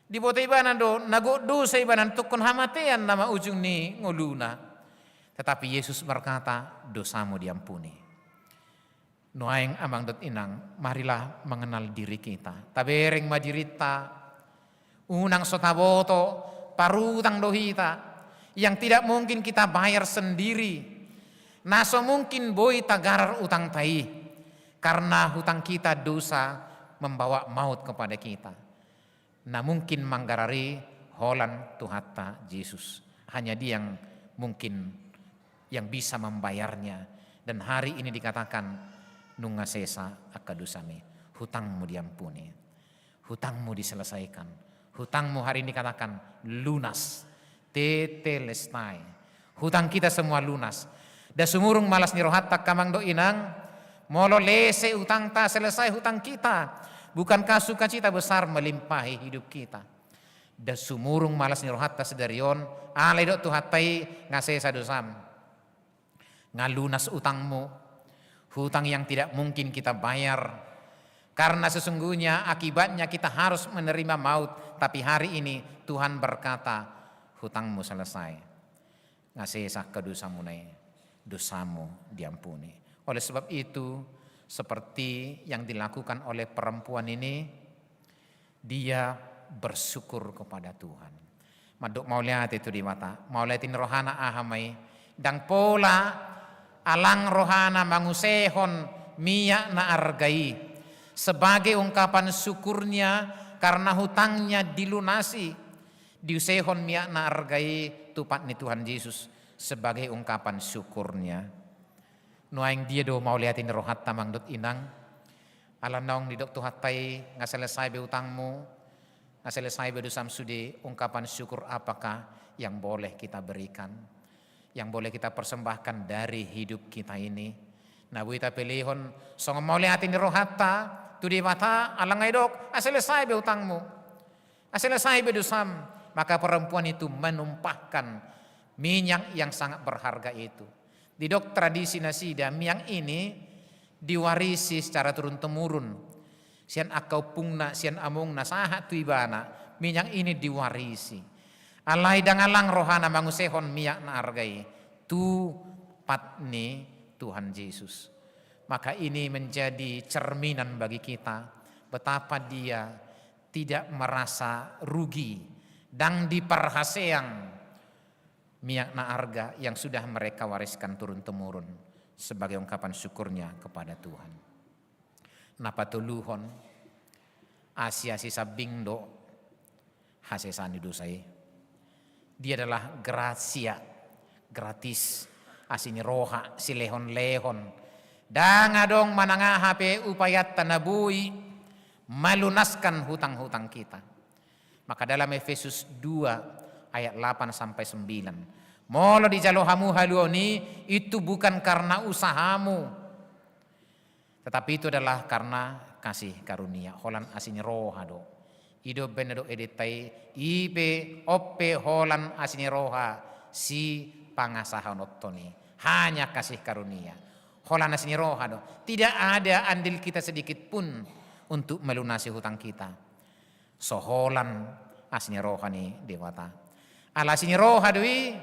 Diboto ibana do na gok dosa ibana, tungkon hamatean nama ujung ni ngoluna. Tetapi Yesus berkata, "Dosamu diampuni." Nuaeng amang dohot inang, marilah mengenal diri kita. Tabereng ma dirinta. Unang so taboto, parutang do hita, yang tidak mungkin kita bayar sendiri. Na so mungkin boi tagarar utangta i, karena hutang kita dosa membawa maut kepada kita. Na mungkin manggarar i holan Tuhanta Jesus. Hanya Dia yang mungkin, yang bisa membayarnya. Dan hari ini dikatakan, nunga sesa angka dosami, hutangmu diampuni. Hutangmu diselesaikan. Hutangmu hari ini dikatakan lunas. Tetelestai. Hutang kita semua lunas. Nda sumurung ma las ni rohanta angka amang dohot inang, molo lese hutangta, selesai hutang kita. Bukankah sukacita besar melimpahi hidup kita? Nda sumurung ma las ni rohanta sadari on, alai didok Tuhanta i, nga sesa dosam. Nga lunas utangmu, hutang yang tidak mungkin kita bayar. Karena sesungguhnya akibatnya kita harus menerima maut, tapi hari ini Tuhan berkata, hutangmu selesai. Nga sesa angka dosamuna i, dosamu diampuni. Oleh sebab itu, seperti yang dilakukan oleh perempuan ini, dia bersyukur kepada Tuhan. Mandok mauliate tu Debata, mauliate ni rohana aha ma i, ndang pola alang rohana mangusehon miak na arga i sebagai ungkapan syukurnya karena hutangnya dilunasi, diusehon miak na arga i tu pat ni Tuhan Jesus sebagai ungkapan syukurnya. Nuaeng dia do mauliate ni rohanta amang dohot inang, ala naung didok Tuhanta i, nga selesai be utangmu, nga selesai be dosam sude, ungkapan syukur apakah yang boleh kita berikan, yang boleh kita persembahkan dari hidup kita ini? Na boi tapelehon songon mauliate ni rohanta tu Debata, ala nga didok, nga selesai be utangmu. Nga selesai be dosam, maka perempuan itu menumpahkan minyak yang sangat berharga itu. Didok tradisi nasida, minyak ini diwarisi secara turun-temurun. Sian angka ompungna, sian amongna, sahat tu ibana, minyak ini diwarisi. Alai ndang alang rohana mangusehon minyak na arga i tu pat ni Tuhan Jesus. Maka ini menjadi cerminan bagi kita, betapa dia tidak merasa rugi, ndang diparhaseang minyak na arga yang sudah mereka wariskan turun-temurun sebagai ungkapan syukurnya kepada Tuhan. Na patoluhon, asi-asi sambing do hasesaan ni dosa i. Dia adalah gratia, gratis, asi ni roha, silehon-lehon. Ndang adong manang aha pe upayanta na boi malunaskan hutang-hutang kita. Maka dalam Efesus dua ayat delapan sampai sembilan, molo dijalo hamu haluaon i, itu bukan karena usahamu, tetapi itu adalah karena kasih karunia, holan asi ni roha do. I do umbahen na didok edenta i, i pe, on pe holan asi ni roha sipangasahononhon i. Hanya kasih karunia. Holan asi ni roha do. Tidak ada andil kita sedikit pun untuk melunasi hutang kita. So holan asi ni roha ni Debata. Ala asi ni roha do i,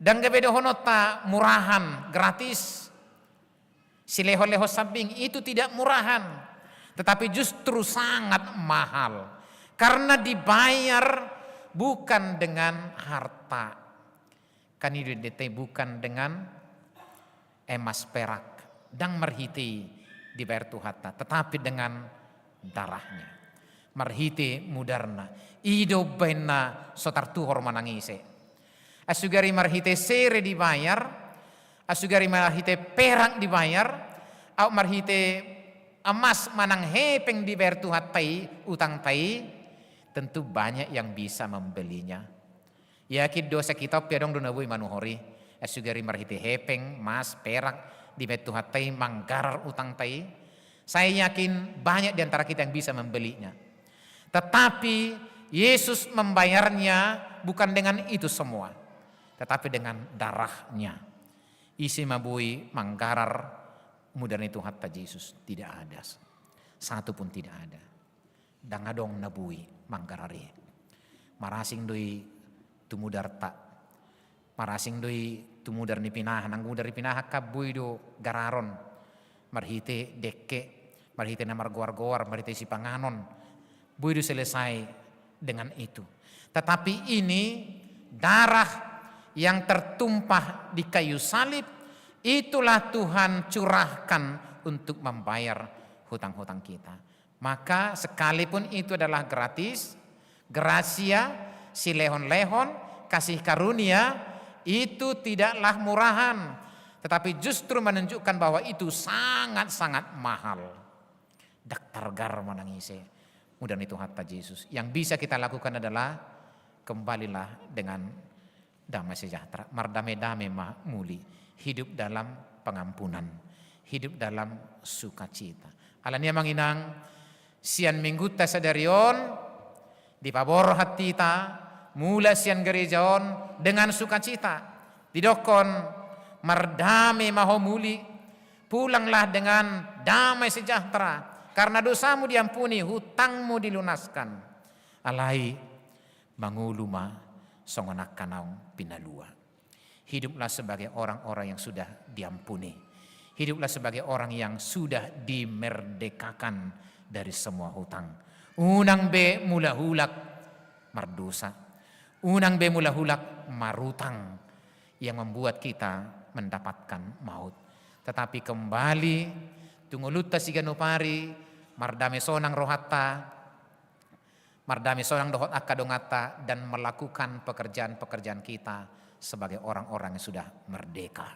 ndang gabe dohononta murahan, gratis. Silehon-lehon sambing itu tidak murahan, tetapi justru sangat mahal. Karena dibayar bukan dengan harta. Kan i do dibaen bukan dengan emas perak, ndang marhite i dibayar Tuhanta, tetapi dengan darahnya. Marhite mudarna. I do umbahen na so tartuhor manang ise. Ai sugari marhite sere dibayar, ai sugari marhite perak dibayar, au marhite emas manang hepeng dibayar Tuhanta i, utangta i, tentu banyak yang bisa membelinya. Yakin do asa hita pe adong do na boi manuhor i, ai sugari marhite hepeng, emas, perak, dibaen Tuhanta i manggarar utangta i. Saya yakin banyak di antara kita yang bisa membelinya. Tetapi Yesus membayarnya bukan dengan itu semua, tetapi dengan darahnya. Ise ma boi manggarar mudar ni Tuhanta Jesus? Tidak ada. Satu pun tidak ada. Ndang adong na boi manggarar i. Marasing do i tu mudarta. Marasing do i tu mudar ni pinahan. Nang mudar ni pinahan kan boi do gararon. Marhite dekke, marhite na margoar-goar, marhite sipanganon. Boi do selesai dengan itu. Tetapi ini darah yang tertumpah di kayu salib, itulah Tuhan curahkan untuk membayar hutang-hutang kita. Maka sekalipun itu adalah gratis, grasia, silehon-lehon, kasih karunia, itu tidaklah murahan, tetapi justru menunjukkan bahwa itu sangat-sangat mahal. Ndang targar manang ise mudar ni Tuhanta Jesus. Yang bisa kita lakukan adalah kembalilah dengan damai sejahtera, mardame-dame ma muli, hidup dalam pengampunan, hidup dalam sukacita. Alani i amang inang, sian minggunta sadari on, dipaborhat hita mulak sian gereja on dengan sukacita. Didokkon, mardame ma ho muli, pulanglah dengan damai sejahtera, karena dosamu diampuni, hutangmu dilunaskan. Alai mangolu ma songon angka naung pinalua. Hiduplah sebagai orang-orang yang sudah diampuni. Hiduplah sebagai orang yang sudah dimerdekakan dari semua hutang. Unang be mulak-ulak mardosa. Unang be mulak-ulak marutang yang membuat kita mendapatkan maut. Tetapi kembali tu ngolunta siganup ari, mardame sonang rohanta, mardame sonang dohot angka donganta, dan melakukan pekerjaan-pekerjaan kita sebagai orang-orang yang sudah merdeka,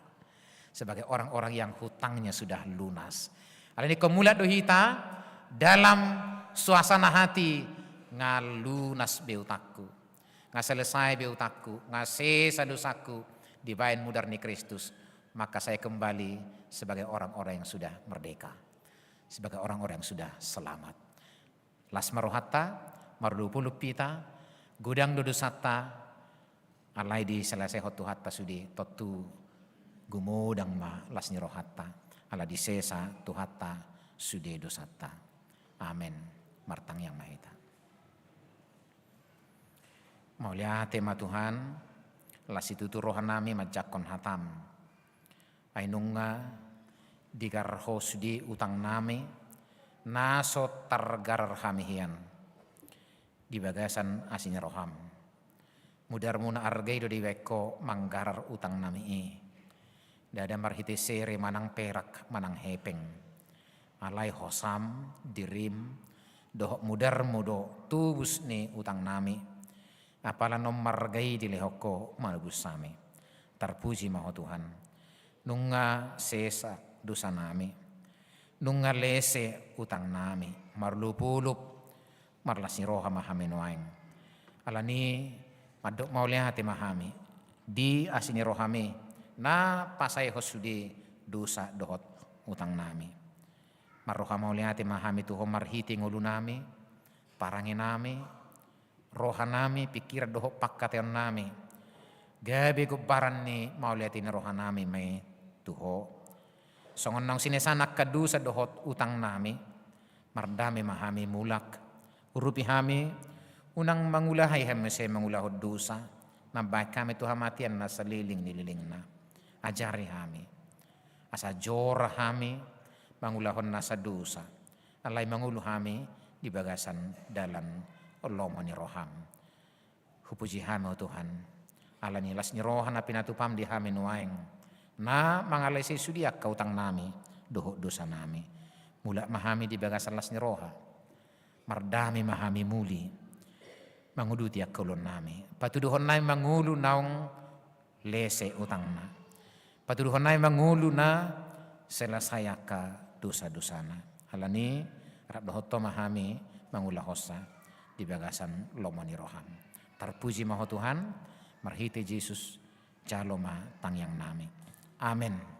sebagai orang-orang yang hutangnya sudah lunas. Alani i ingkon mulak do hita dalam suasana hati, nga lunas be utangku, nga selesai be utangku, nga sesa dosangku dibaen mudar ni Kristus, maka saya kembali sebagai orang-orang yang sudah merdeka, sebagai orang-orang yang sudah selamat. Las ma rohanta, marolopolop hita, godang do dosanta, alai diselesehon Tuhanta sude, tontu gumodang ma las ni rohanta, ala disesa Tuhanta sude dosanta. Amen. Martangiang ma hita. Mauliate ma Tuhan, las situtu rohanami manjangkon hatam. Ai nunga digar ho sude utangnami, na so targarar hami hian di bagasan asi ni roham. Mudarmu na arga i do dibaen ho manggarar utangnami i. Ndada marhite sere manang perak manang hepeng. Alai hosam, dirim, dohot mudarmu do tubus ni utangnami. Apala naung marga i dilehon ho manobus hami. Tarpuji ma ho Tuhan. Nunga sesa dosanami. Nunga lese utangnami. Marolopolop, marlas ni roha ma hami nuaeng. Alani i mandok mauliate ma hami di asi ni rohami, na pasaehon sude dosa dohot utangnami. Marroha mauliate ma hami tu ho marhite ngolunami, parangenami, rohanami, pingkiran dohot pangkataionami. Gabe gombaran ni mauliate ni rohanami ma i tu ho. Songon naung sinesaan angka dosa dohot utangnami, mardame ma hami mulak. Urupi hami, unang mangulahai hami muse mangulahon dosa, mambahen hami tu hamatean na saleleng ni lelengna. Ajari hami, asa jora hami mangulahon nasa dosa, alai mangolu hami di bagasan dalan lomo ni roham. Hupuji hami, o Tuhan, ala ni las ni roha na pinatupaM di hami nuaeng, na mangalesei sude angka utangnami dohot dosanami. Mulak ma hami di bagasan las ni roha, mardame ma hami muli manguduti angka ulaonnami. Patuduhonnami ma ngolu naung lese utangna. Patuduhonnami ma ngolu na selesai angka dosa-dosana. Ala ni i, rap dohot Ho ma hami mangulahonsa di bagasan lomo ni roham. Tarpuji ma Ho Tuhan, marhite Jesus, jalo ma tangiangnami. Amen.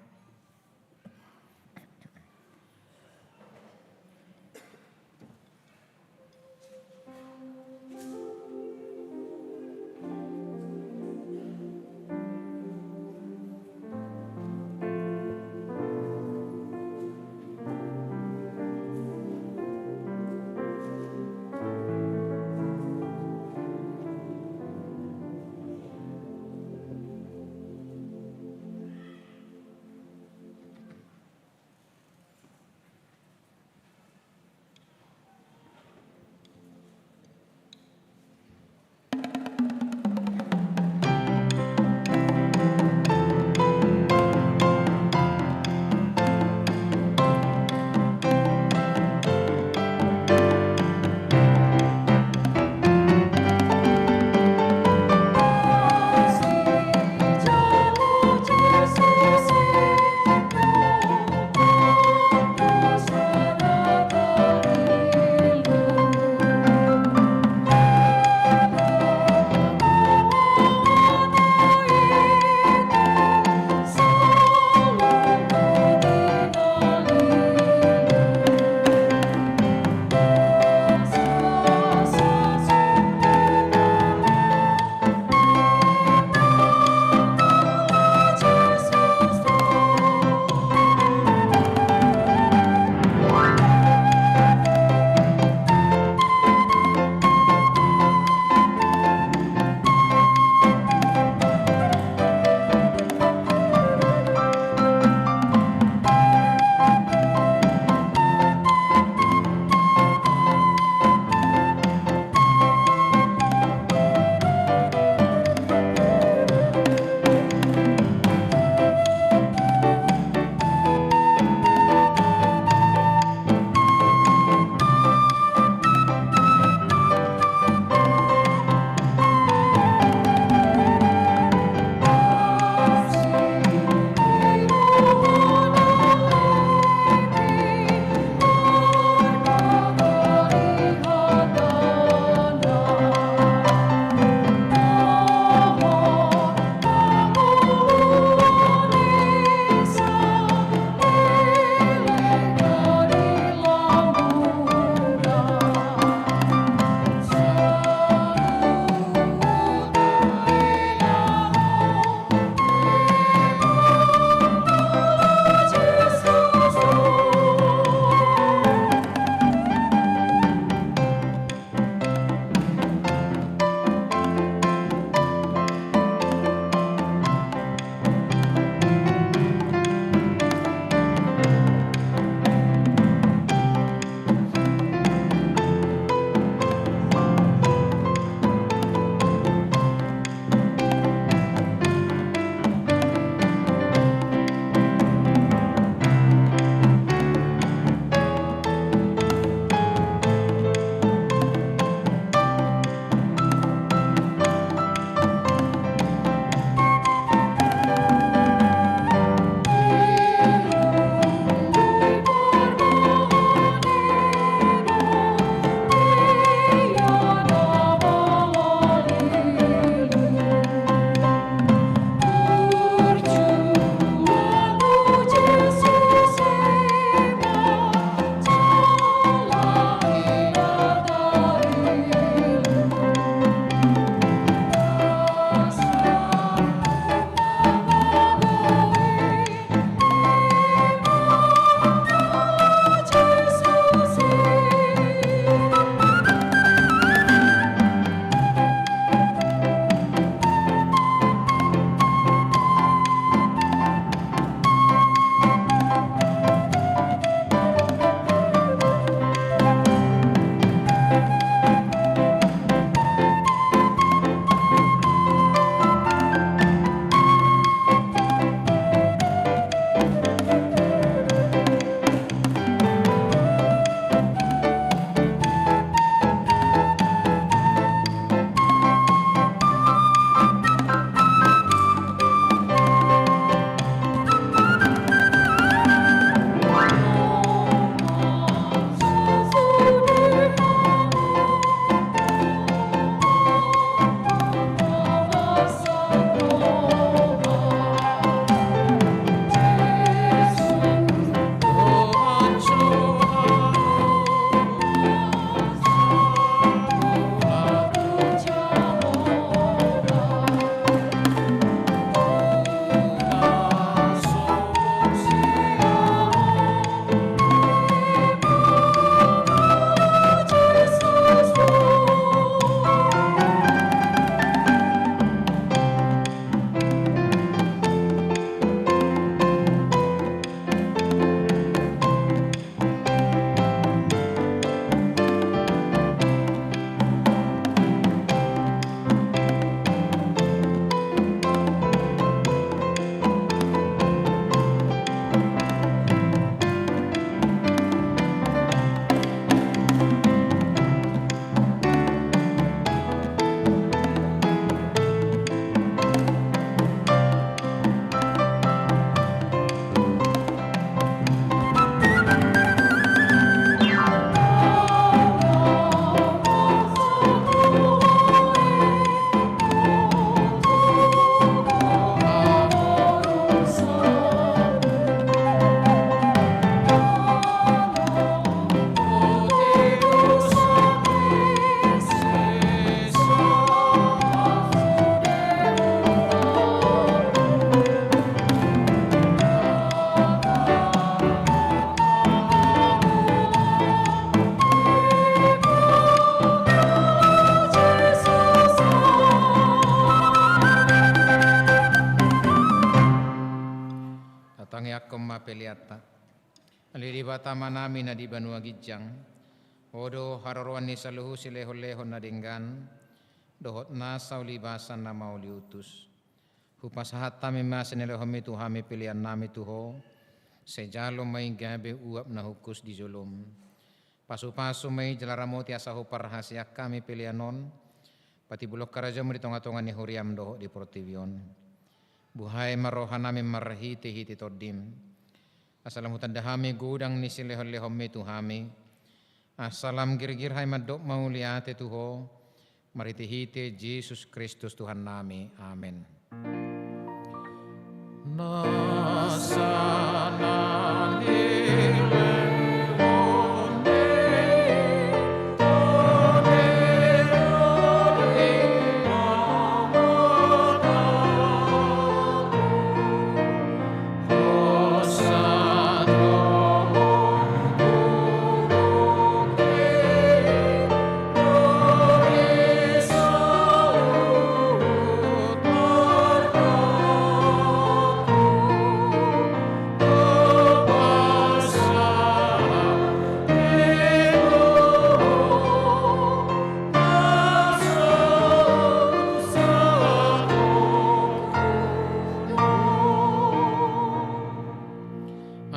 Debata Amanami na di banua ginjang, Ho do haroroan ni saluhut silehonlehon na denggan dohot nasa ulibasan na mauliutus. Hupasahat hami ma sinilehonmi tu hami peleannami tu Ho. Sai jalo ma i gabe uap na hukus di jolom. Pasupasu ma i jala ramoti asa huparhaseang hami pelean on, patimbulhon harajaonmu di tongatonga ni huriam dohot di portibi on. Buhai ma rohanami marhitehite Tondim, asa lam hutanda hami godang ni silehonlehonmi tu hami, asa lam girgir hami mandok mauliate tu Ho, marhitehite Jesus Kristus Tuhannami. Amen.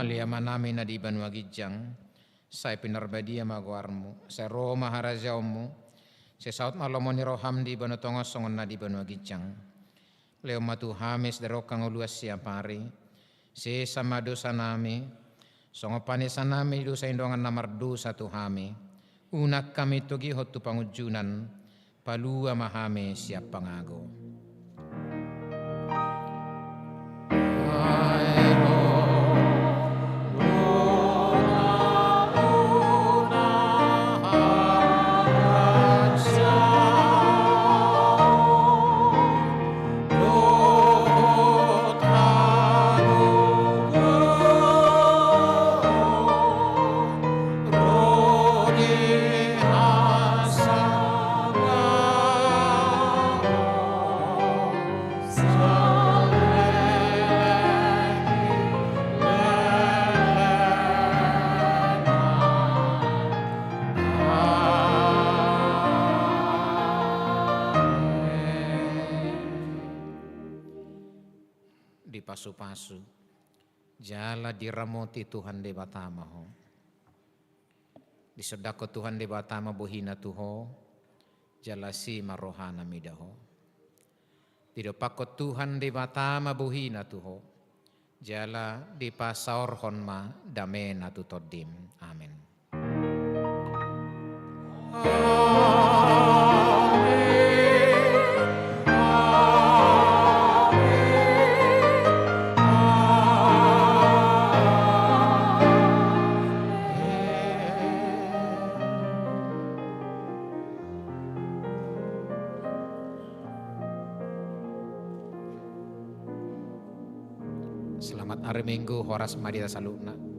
Ale Amanami na di banua ginjang, sai pinarbadia ma goarmu, sai ro ma harajaonmu, sai saut ma lomo ni roham di banua tonga on songon na di banua ginjang. Lehon ma tu hami sadari on hangoluan siapari, sesa ma dosanami, songon panesanami di dosa ni dongan na mardosa tu hami, unang hami togihon tu pangunjunan, palua ma hami sian pangago. Dipasupasu jala diramoti Tuhan Debata ma ho. Disondangkon Tuhan Debata ma bohina tu ho, jala asi ma rohana mida ho. Didompakkon Tuhan Debata ma bohina tu ho, jala dipasaorhon ma damena tu tondim. Amen. Selamat ari Minggu, horas ma di hita saluhutna.